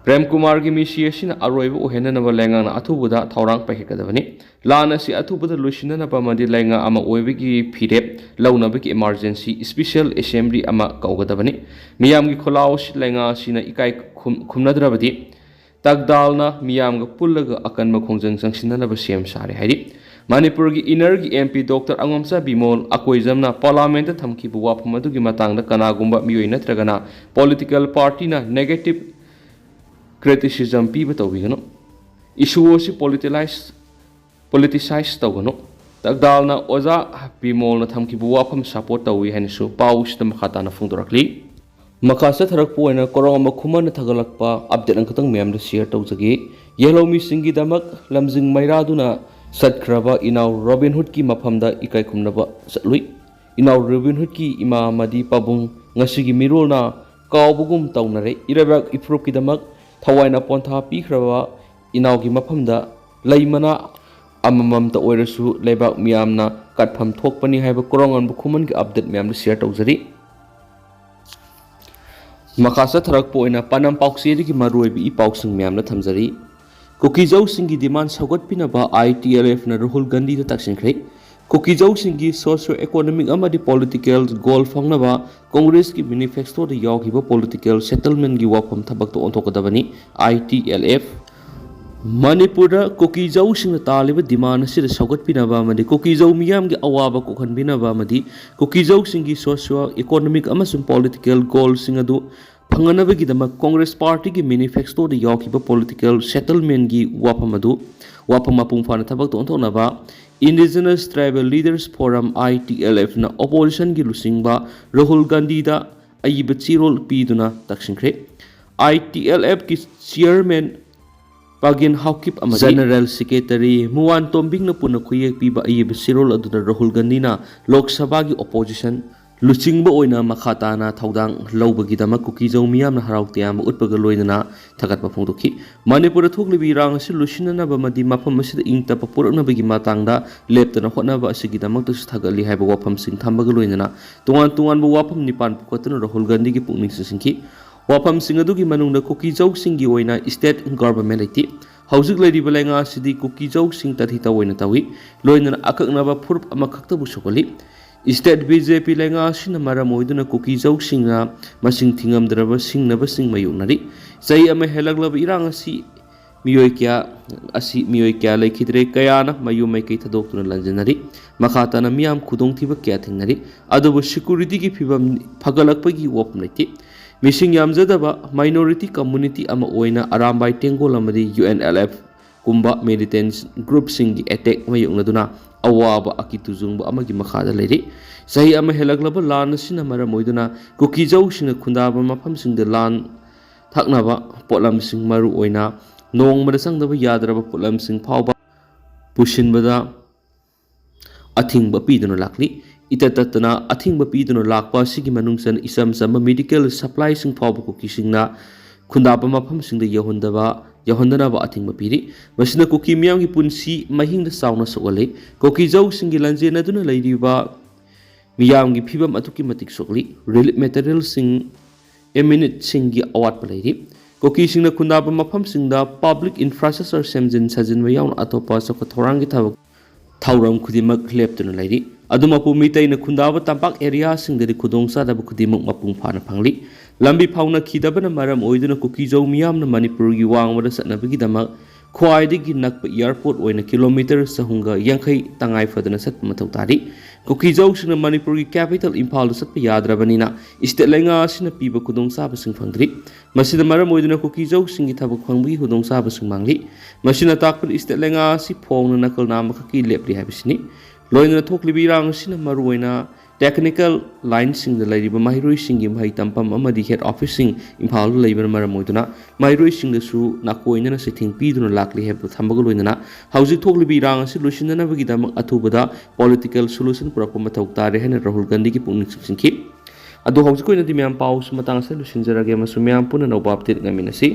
ꯄ꯭ꯔꯦꯝ ꯀꯨꯃꯥꯔꯒꯤ ꯃꯤꯁꯤ ꯑꯁꯤꯅ ꯑꯔꯣꯏꯕ ꯑꯣꯏꯍꯟꯅꯅꯕ ꯂꯩꯉꯥꯛꯅ ꯑꯊꯨꯕꯗ ꯊꯧꯔꯥꯡ ꯄꯥꯏꯈꯠꯀꯗꯕꯅꯤ꯫ ꯂꯥꯟ ꯑꯁꯤ ꯑꯊꯨꯕꯗ ꯂꯣꯏꯁꯤꯟꯅꯅꯕ ꯑꯃꯗꯤ ꯂꯩꯉꯥꯛ ꯑꯃ ꯑꯣꯏꯕꯒꯤ ꯐꯤꯔꯦꯞ ꯂꯧꯅꯕꯒꯤ emergency special assembly ꯑꯃ ꯀꯧꯒꯗꯕꯅꯤ꯫ ꯃꯤꯌꯥꯝꯒꯤ ꯈꯣꯜꯂꯥꯎ ꯑꯁꯤ ꯂꯩꯉꯥꯛ ꯑꯁꯤꯅ ꯏꯀꯥꯏ ꯈꯨꯝ-, ꯈꯨꯝꯅꯗ꯭ꯔꯕꯗꯤ ꯇꯛꯗꯥꯜꯅ ꯃꯤꯌꯥꯝꯒ ꯄꯨꯜꯂꯒ ꯑꯀꯟꯕ ꯈꯣꯡꯖꯪ ꯆꯪꯁꯤꯟꯅꯅꯕ ꯁꯦꯝ ꯁꯥꯔꯦ ꯍꯥꯏꯔꯤ꯫ ꯃꯅꯤꯄꯨꯔꯒꯤ ꯏꯅꯔꯒꯤ ꯑꯦꯝ ꯄꯤ ꯗꯣꯛꯇꯔ ꯑꯉꯣꯝꯆꯥ ꯕꯤꯃꯣꯜ ꯑꯀꯣꯏꯖꯝꯅ ꯄꯥꯔꯂꯥꯃꯦꯟꯠꯇ ꯊꯝꯈꯤꯕ ꯋꯥꯐꯝ ꯑꯗꯨꯒꯤ ꯃꯇꯥꯡꯗ ꯀꯅꯥꯒꯨꯝꯕ ꯃꯤꯑꯣꯏ ꯅꯠꯇ꯭ꯔꯒꯅ political partyꯅ negative criticism ꯄꯤꯕ ꯇꯧꯕꯤꯒꯅꯨ꯫ Issue ꯑꯁꯤ politilize, politicize ꯇꯧꯒꯅꯨ꯫ ꯇꯛꯗꯥꯜꯅ ꯑꯣꯖꯥ ꯕꯤꯃꯣꯜꯅ ꯊꯝꯈꯤꯕ ꯋꯥꯐꯝ support ꯇꯧꯏ ꯍꯥꯏꯅꯁꯨ ꯄꯥꯎꯁꯤꯗ ꯃꯈꯥ ꯇꯥꯅ ꯐꯣꯡꯗꯣꯔꯛꯂꯤ꯫ ꯃꯈꯥ ꯆꯠꯊꯔꯛꯄ ꯑꯣꯏꯅ ꯀꯣꯔꯣꯡ ꯑꯃ ꯈꯨꯃꯟꯅ ꯊꯥꯒꯠꯂꯛꯄ update ꯑꯃꯈꯛꯇꯪ ꯃꯌꯥꯝꯗ share ꯇꯧꯖꯒꯦ꯫ ꯌꯦꯜꯍꯧꯃꯤꯁꯤꯡꯒꯤꯗꯃꯛ ꯂꯝꯖꯤꯡ ꯃꯩꯔꯥꯗꯨꯅ ꯆꯠꯈ꯭ꯔꯕ ꯏꯅꯥꯎ ꯔꯣꯕꯤꯟ ꯍꯨꯗꯀꯤ ꯃꯐꯝꯗ ꯏꯀꯥꯏ ꯈꯨꯝꯅꯕ ꯆꯠꯂꯨꯏ꯫ ꯏꯅꯥꯎ ꯔꯣꯕꯤꯟ ꯍꯨꯗꯀꯤ ꯏꯃꯥ ꯑꯃꯗꯤ ꯄꯥꯕꯨꯡ ꯉꯁꯤꯒꯤ ꯃꯤꯔꯣꯜꯅ ꯀꯥꯎꯕꯒꯨꯝ ꯇꯧꯅꯔꯦ꯫ ꯏꯔꯩꯕꯥꯛ ꯏꯐꯨꯔꯨꯞꯀꯤꯗꯃꯛ ꯊꯋꯥꯏꯅ ꯄꯣꯟꯊꯥ ꯄꯤꯈ꯭ꯔꯕ ꯏꯅꯥꯎꯒꯤ ꯃꯐꯝꯗ ꯂꯩ ꯃꯅꯥ ꯑꯃꯃꯝꯇ ꯑꯣꯏꯔꯁꯨ ꯂꯩꯕꯥꯛ ꯃꯤꯌꯥꯝꯅ ꯀꯠꯐꯝ ꯊꯣꯛꯄꯅꯤ ꯍꯥꯏꯕ ꯀꯣꯔꯣꯡ ꯑꯃ ꯈꯨꯃꯟꯒꯤ update ꯃꯌꯥꯝꯗ share ꯇꯧꯖꯔꯤ꯫ ꯃꯈꯥ ꯆꯠꯊꯔꯛꯄ ꯑꯣꯏꯅ ꯄꯥꯟꯗꯝ ꯄꯥꯎꯆꯦꯗꯒꯤ ꯃꯔꯨꯑꯣꯏꯕ ꯏ ꯄꯥꯎꯁꯤꯡ ꯃꯌꯥꯝꯅ ꯊꯝꯖꯔꯤ꯫ ꯀꯨꯀꯤꯖꯧꯁꯤꯡꯒꯤ ꯗꯤꯃꯥꯟ ꯁꯧꯒꯠꯄꯤꯅꯕ ꯑꯥꯏ ꯇꯤ ꯑꯦꯜ ꯑꯦꯐꯅ ꯔꯥꯍꯨꯜ ꯒꯥꯟꯙꯤꯗ ꯇꯛꯁꯤꯟꯈ꯭ꯔꯦ꯫ ꯀꯨꯀꯤꯖꯧꯁꯤꯡꯒꯤ ꯁꯣꯁꯤꯌꯣ ꯏꯀꯣꯅꯣꯃꯤꯛ ꯑꯃꯗꯤ ꯄꯣꯂꯤꯇꯤꯀꯦꯜ ꯒꯣꯜ ꯐꯪꯅꯕ ꯀꯣꯡꯒ꯭ꯔꯦꯁꯀꯤ ꯃꯦꯅꯤꯐꯦꯁꯇꯣꯗ ꯌꯥꯎꯈꯤꯕ ꯄꯣꯂꯤꯇꯤꯀꯦꯜ ꯁꯦꯇꯜꯃꯦꯟꯒꯤ ꯋꯥꯐꯝ ꯊꯕꯛꯇ ꯑꯣꯟꯊꯣꯛꯀꯗꯕꯅꯤ, ꯑꯥꯏ ꯇꯤ ꯑꯦꯜ ꯑꯦꯐ꯫ ꯃꯅꯤꯄꯨꯔꯗ ꯀꯨꯀꯤꯖꯧꯁꯤꯡꯅ ꯇꯥꯜꯂꯤꯕ ꯗꯤꯃꯥꯟ ꯑꯁꯤꯗ ꯁꯧꯒꯠꯄꯤꯅꯕ ꯑꯃꯗꯤ ꯀꯨꯀꯤꯖꯧ ꯃꯤꯌꯥꯝꯒꯤ ꯑꯋꯥꯕ ꯀꯣꯛꯍꯟꯕꯤꯅꯕ ꯑꯃꯗꯤ ꯀꯨꯀꯤꯖꯧꯁꯤꯡꯒꯤ ꯁꯣꯁꯤꯌꯣ ꯏꯀꯣꯅꯣꯃꯤꯛ ꯑꯃꯁꯨꯡ ꯄꯣꯂꯤꯇꯤꯀꯦꯜ ꯒꯣꯜꯁꯤꯡ ꯑꯗꯨ ꯐꯪꯅꯅꯕꯒꯤꯗꯃꯛ ꯀꯣꯡꯒ꯭ꯔꯦꯁ ꯄꯥꯔꯇꯤꯒꯤ ꯃꯦꯅꯤꯐꯦꯁꯇꯣꯗ ꯌꯥꯎꯈꯤꯕ ꯄꯣꯂꯤꯇꯤꯀꯦꯜ ꯁꯦꯇꯜꯃꯦꯟꯒꯤ ꯋꯥꯐꯝ ꯑꯗꯨ, ꯋꯥꯐꯝ ꯃꯄꯨꯡ ꯐꯥꯅ ꯊꯕꯛꯇ ꯑꯣꯟꯊꯣꯛꯅꯕ Indigenous Tribal Leaders Forum, I T L F, ꯅ ꯑꯣꯄꯣꯖꯤꯁꯟꯒꯤ ꯂꯨꯆꯤꯡꯕ ꯔꯥꯍꯨꯜ ꯒꯥꯟꯙꯤꯗ ꯑꯏꯕ ꯆꯦꯔꯣꯜ ꯄꯤꯗꯨꯅ ꯇꯛꯁꯤꯟꯈ꯭ꯔꯦ꯫ ꯑꯥꯏ ꯇꯤ ꯑꯦꯜ ꯑꯦꯐꯀꯤ ꯆꯤꯌꯔꯃꯦꯟ ꯄꯥꯒꯦꯟ ꯍꯥꯎꯀꯤꯞ ꯑꯃꯗꯤ ꯖꯦꯅꯔꯦꯜ ꯁꯦꯀ꯭ꯔꯦꯇꯔꯤ ꯃꯨꯋꯥꯟ ꯇꯣꯝꯕꯤꯡꯅ ꯄꯨꯟꯅ ꯈꯨꯌꯦꯛ ꯄꯤꯕ ꯑꯏꯕ ꯆꯦꯔꯣꯜ ꯑꯗꯨꯗ ꯔꯥꯍꯨꯜ ꯒꯥꯟꯙꯤꯅ ꯂꯣꯛ ꯁꯚꯥꯒꯤ ꯑꯣꯄꯣꯖꯤꯁꯟ ꯂꯨꯆꯤꯡꯕ ꯑꯣꯏꯅ ꯃꯈꯥ ꯇꯥꯅ ꯊꯧꯗꯥꯡ ꯂꯧꯕꯒꯤꯗꯃꯛ ꯀꯨꯀꯤꯖꯧ ꯃꯤꯌꯥꯝꯅ ꯍꯔꯥꯎ ꯇꯌꯥꯝꯕ ꯎꯠꯄꯒ ꯂꯣꯏꯅꯅ ꯊꯥꯒꯠꯄ ꯐꯣꯡꯗꯣꯛꯈꯤ꯫ ꯃꯅꯤꯄꯨꯔꯗ ꯊꯣꯛꯂꯤꯕ ꯏꯔꯥꯡ ꯑꯁꯤ ꯂꯣꯏꯁꯤꯟꯅꯅꯕ ꯑꯃꯗꯤ ꯃꯐꯝ ꯑꯁꯤꯗ ꯏꯪ ꯇꯞꯄ ꯄꯨꯔꯛꯅꯕꯒꯤ ꯃꯇꯥꯡꯗ ꯂꯦꯞꯇꯅ ꯍꯣꯠꯅꯕ ꯑꯁꯤꯒꯤꯗꯃꯛꯇꯁꯨ ꯊꯥꯒꯠꯂꯤ ꯍꯥꯏꯕ ꯋꯥꯐꯝꯁꯤꯡ ꯊꯝꯕꯒ ꯂꯣꯏꯅꯅ ꯇꯣꯉꯥꯟ ꯇꯣꯉꯥꯟꯕ ꯋꯥꯐꯝ ꯅꯤꯄꯥꯟ ꯄꯨꯈꯠꯇꯨꯅ ꯔꯥꯍꯨꯜ ꯒꯥꯟꯙꯤꯒꯤ ꯄꯨꯛꯅꯤꯡ ꯆꯤꯡꯁꯤꯟꯈꯤ꯫ ꯋꯥꯐꯝꯁꯤꯡ ꯑꯗꯨꯒꯤ ꯃꯅꯨꯡꯗ ꯀꯨꯀꯤꯖꯧꯁꯤꯡꯒꯤ ꯑꯣꯏꯅ ꯁ꯭ꯇꯦꯠ ꯒꯚꯔꯟꯃꯦꯟꯠ ꯂꯩꯇꯦ꯫ ꯍꯧꯖꯤꯛ ꯂꯩꯔꯤꯕ ꯂꯩꯉꯥꯛ ꯑꯁꯤꯗꯤ ꯀꯨꯀꯤꯖꯧꯁꯤꯡ ꯇꯥꯊꯤ ꯇꯥꯑꯣꯏꯅ ꯇꯧꯏ, ꯂꯣꯏꯅꯅ ꯑꯀꯛꯅꯕ ꯐꯨꯔꯨꯞ ꯑꯃꯈꯛꯇꯕꯨ ꯁꯧꯒꯠꯂꯤ꯫ ꯁ꯭ꯇꯦꯠ ꯕꯤ ꯖꯦ ꯄꯤ ꯂꯩꯉꯥꯛ ꯑꯁꯤꯅ ꯃꯔꯝ ꯑꯣꯏꯗꯨꯅ ꯀꯨꯀꯤꯖꯧꯁꯤꯡꯅ ꯃꯁꯤꯡ ꯊꯤꯉꯝꯗ꯭ꯔꯕ ꯁꯤꯡꯅꯕꯁꯤꯡ ꯃꯥꯌꯣꯛꯅꯔꯤ꯫ ꯆꯍꯤ ꯑꯃ ꯍꯦꯜꯂꯛꯂꯕ ꯏꯔꯥꯡ ꯑꯁꯤ ꯃꯤꯑꯣꯏ ꯀꯌꯥ ꯑꯁꯤ ꯃꯤꯑꯣꯏ ꯀꯌꯥ ꯂꯩꯈꯤꯗ꯭ꯔꯦ, ꯀꯌꯥꯅ ꯃꯌꯨꯝ ꯃꯩꯀꯩ ꯊꯥꯗꯣꯛꯇꯨꯅ ꯂꯥꯟꯖꯦꯟꯅꯔꯤ꯫ ꯃꯈꯥ ꯇꯥꯅ ꯃꯤꯌꯥꯝ ꯈꯨꯗꯣꯡꯊꯤꯕ ꯀꯌꯥ ꯊꯦꯡꯅꯔꯤ, ꯑꯗꯨꯕꯨ ꯁꯦꯀ꯭ꯌꯨꯔꯤꯇꯤꯒꯤ ꯐꯤꯕꯝ ꯐꯒꯠꯂꯛꯄꯒꯤ ꯋꯥꯐꯝ ꯂꯩꯇꯦ꯫ ꯃꯤꯁꯤꯡ ꯌꯥꯝꯖꯗꯕ ꯃꯥꯏꯅꯣꯔꯤꯇꯤ ꯀꯝꯃꯨꯅꯤꯇꯤ ꯑꯃ ꯑꯣꯏꯅ ꯑꯔꯥꯝꯕꯥꯏ ꯇꯦꯡꯒꯣꯜ ꯑꯃꯗꯤ ꯌꯨ ꯑꯦꯟ ꯑꯦꯜ ꯑꯦꯐ ꯀꯨꯝꯕ ꯃꯤꯂꯤꯇꯦꯟꯠ ꯒ꯭ꯔꯨꯞꯁꯤꯡꯒꯤ ꯑꯦꯇꯦꯛ ꯃꯥꯌꯣꯛꯅꯗꯨꯅ ꯑꯋꯥꯕ ꯑꯀꯤ ꯇꯨꯖꯨꯡꯕ ꯑꯃꯒꯤ ꯃꯈꯥꯗ ꯂꯩꯔꯤ꯫ ꯆꯍꯤ ꯑꯃ ꯍꯦꯜꯂꯛꯂꯕ ꯂꯥꯟ ꯑꯁꯤꯅ ꯃꯔꯝ ꯑꯣꯏꯗꯨꯅ ꯀꯨꯀꯤꯖꯧꯁꯤꯡꯅ ꯈꯨꯟꯗꯥꯕ ꯃꯐꯝꯁꯤꯡꯗ ꯂꯥꯟ ꯊꯛꯅꯕ ꯄꯣꯠꯂꯝꯁꯤꯡ, ꯃꯔꯨꯑꯣꯏꯅ ꯅꯣꯡꯃꯗ ꯆꯪꯗꯕ ꯌꯥꯗ꯭ꯔꯕ ꯄꯣꯠꯂꯝꯁꯤꯡ ꯐꯥꯎꯕ ꯄꯨꯁꯤꯟꯕꯗ ꯑꯊꯤꯡꯕ ꯄꯤꯗꯨꯅ ꯂꯥꯛꯂꯤ꯫ ꯏꯇꯠ ꯇꯠꯇꯅ ꯑꯊꯤꯡꯕ ꯄꯤꯗꯨꯅ ꯂꯥꯛꯄ ꯑꯁꯤꯒꯤ ꯃꯅꯨꯡ ꯆꯟꯅ ꯏꯆꯝ ꯆꯝꯕ ꯃꯦꯗꯤꯀꯦꯜ ꯁꯄ꯭ꯂꯥꯏꯁꯤꯡ ꯐꯥꯎꯕ ꯀꯨꯀꯤꯁꯤꯡꯅ ꯈꯨꯟꯗꯥꯕ ꯃꯐꯝꯁꯤꯡꯗ ꯌꯧꯍꯟꯗꯕ, ꯌꯧꯍꯟꯗꯅꯕ ꯑꯊꯤꯡꯕ ꯄꯤꯔꯤ꯫ ꯃꯁꯤꯅ ꯀꯨꯀꯤ ꯃꯤꯌꯥꯝꯒꯤ ꯄꯨꯟꯁꯤ ꯃꯍꯤꯡꯗ ꯆꯥꯎꯅ ꯁꯣꯛꯍꯜꯂꯤ꯫ ꯀꯨꯀꯤꯖꯧꯁꯤꯡꯒꯤ ꯂꯥꯟꯖꯦꯟꯅꯗꯨꯅ ꯂꯩꯔꯤꯕ ꯃꯤꯌꯥꯝꯒꯤ ꯐꯤꯕꯝ ꯑꯗꯨꯛꯀꯤ ꯃꯇꯤꯛ ꯁꯣꯛꯂꯤ꯫ ꯔꯤꯂꯤꯐ ꯃꯦꯇꯔꯤꯌꯦꯜꯁꯤꯡ ꯑꯦꯃꯤꯅꯤꯠꯁꯤꯡꯒꯤ ꯑꯋꯥꯠꯄ ꯂꯩꯔꯤ꯫ ꯀꯨꯀꯤꯁꯤꯡꯅ ꯈꯨꯟꯗꯥꯕ ꯃꯐꯝꯁꯤꯡꯗ ꯄꯕ꯭ꯂꯤꯛ ꯏꯟꯐ꯭ꯔꯥꯁ꯭ꯇ꯭ꯔꯛꯆꯔ ꯁꯦꯝꯖꯤꯟ ꯁꯥꯖꯤꯟꯕ ꯌꯥꯎꯅ ꯑꯇꯣꯞꯄ ꯆꯥꯎꯈꯠ ꯊꯧꯔꯥꯡꯒꯤ ꯊꯕꯛ ꯊꯧꯔꯝ ꯈꯨꯗꯤꯡꯃꯛ ꯂꯦꯞꯇꯨꯅ ꯂꯩꯔꯤ꯫ ꯑꯗꯨꯝ ꯑꯄꯨ ꯃꯤꯇꯩꯅ ꯈꯨꯟꯗꯥꯕ ꯇꯝꯄꯥꯛ ꯑꯦꯔꯤꯌꯥꯁꯤꯡꯗꯗꯤ ꯈꯨꯗꯣꯡꯆꯥꯗꯕ ꯈꯨꯗꯤꯡꯃꯛ ꯃꯄꯨꯡ ꯐꯥꯅ ꯐꯪꯂꯤ꯫ ꯂꯝꯕꯤ ꯐꯥꯎꯅꯈꯤꯗꯕꯅ ꯃꯔꯝ ꯑꯣꯏꯗꯨꯅ ꯀꯨꯀꯤꯖꯧ ꯃꯤꯌꯥꯝꯅ ꯃꯅꯤꯄꯨꯔꯒꯤ ꯋꯥꯡꯃꯗ ꯆꯠꯅꯕꯒꯤꯗꯃꯛ ꯈ꯭ꯋꯥꯏꯗꯒꯤ ꯅꯛꯄ ꯑꯦꯌꯔꯄꯣꯔꯠ ꯑꯣꯏꯅ ꯀꯤꯂꯣꯃꯤꯇꯔ ꯆꯍꯨꯝꯒ ꯌꯥꯡꯈꯩ ꯇꯉꯥꯏ ꯐꯗꯅ ꯆꯠꯄ ꯃꯊꯧ ꯇꯥꯔꯤ꯫ ꯀꯨꯀꯤꯖꯧꯁꯤꯡꯅ ꯃꯅꯤꯄꯨꯔꯒꯤ ꯀꯦꯄꯤꯇꯦꯜ ꯏꯝꯐꯥꯜꯗ ꯆꯠꯄ ꯌꯥꯗ꯭ꯔꯕꯅꯤꯅ ꯏꯁꯇꯦꯠ ꯂꯩꯉꯥꯛ ꯑꯁꯤꯅ ꯄꯤꯕ ꯈꯨꯗꯣꯡꯆꯥꯕꯁꯤꯡ ꯐꯪꯗ꯭ꯔꯤ꯫ ꯃꯁꯤꯅ ꯃꯔꯝ ꯑꯣꯏꯗꯨꯅ ꯀꯨꯀꯤꯖꯧꯁꯤꯡꯒꯤ ꯊꯕꯛ ꯐꯪꯕꯒꯤ ꯈꯨꯗꯣꯡꯆꯥꯕꯁꯤꯡ ꯃꯥꯡꯂꯤ꯫ ꯃꯁꯤꯅ ꯇꯥꯛꯄꯗꯤ ꯏꯁꯇꯦꯠ ꯂꯩꯉꯥꯛ ꯑꯁꯤ ꯐꯣꯡꯅ ꯅꯀꯜ ꯅꯥꯝꯃ ꯈꯛꯀꯤ ꯂꯦꯞꯂꯤ ꯍꯥꯏꯕꯁꯤꯅꯤ꯫ ꯂꯣꯏꯅꯅ ꯊꯣꯛꯂꯤꯕ ꯏꯔꯥꯡ ꯑꯁꯤꯅ ꯃꯔꯨꯑꯣꯏꯅ ꯇꯦꯛꯅꯤꯀꯦꯜ ꯂꯥꯏꯟꯁꯤꯡꯗ ꯂꯩꯔꯤꯕ ꯃꯍꯩꯔꯣꯏꯁꯤꯡꯒꯤ ꯃꯍꯩ ꯇꯝꯐꯝ ꯑꯃꯗꯤ ꯍꯦꯗ ꯑꯣꯐꯤꯁꯁꯤꯡ ꯏꯝꯐꯥꯜꯗ ꯂꯩꯕꯅ ꯃꯔꯝ ꯑꯣꯏꯗꯨꯅ ꯃꯍꯩꯔꯣꯏꯁꯤꯡꯗꯁꯨ ꯅꯥꯀꯣꯏꯅꯅ ꯆꯩꯊꯦꯡ ꯄꯤꯗꯨꯅ ꯂꯥꯛꯂꯤ ꯍꯥꯏꯕꯗꯨ ꯊꯝꯕꯒ ꯂꯣꯏꯅꯅ ꯍꯧꯖꯤꯛ ꯊꯣꯛꯂꯤꯕ ꯏꯔꯥꯡ ꯑꯁꯤ ꯂꯣꯏꯁꯤꯟꯅꯅꯕꯒꯤꯗꯃꯛ ꯑꯊꯨꯕꯗ ꯄꯣꯂꯤꯇꯤꯀꯦꯜ ꯁꯣꯂꯨꯁꯟ ꯄꯨꯔꯛꯄ ꯃꯊꯧ ꯇꯥꯔꯦ ꯍꯥꯏꯅ ꯔꯥꯍꯨꯜ ꯒꯥꯟꯙꯤꯒꯤ ꯄꯨꯛꯅꯤꯡ ꯆꯤꯡꯁꯤꯟꯈꯤ꯫ ꯑꯗꯣ ꯍꯧꯖꯤꯛꯀꯤ ꯑꯣꯏꯅꯗꯤ ꯃꯌꯥꯝ ꯄꯥꯎꯁꯤ ꯃꯇꯥꯡ ꯑꯁꯤꯗ ꯂꯣꯏꯁꯤꯟꯖꯔꯒꯦ ꯑꯃꯁꯨꯡ ꯃꯌꯥꯝ ꯄꯨꯟꯅ ꯑꯅꯧꯕ ꯑꯞꯗꯦꯠ ꯉꯥꯏꯃꯤꯟꯅꯁꯤ꯫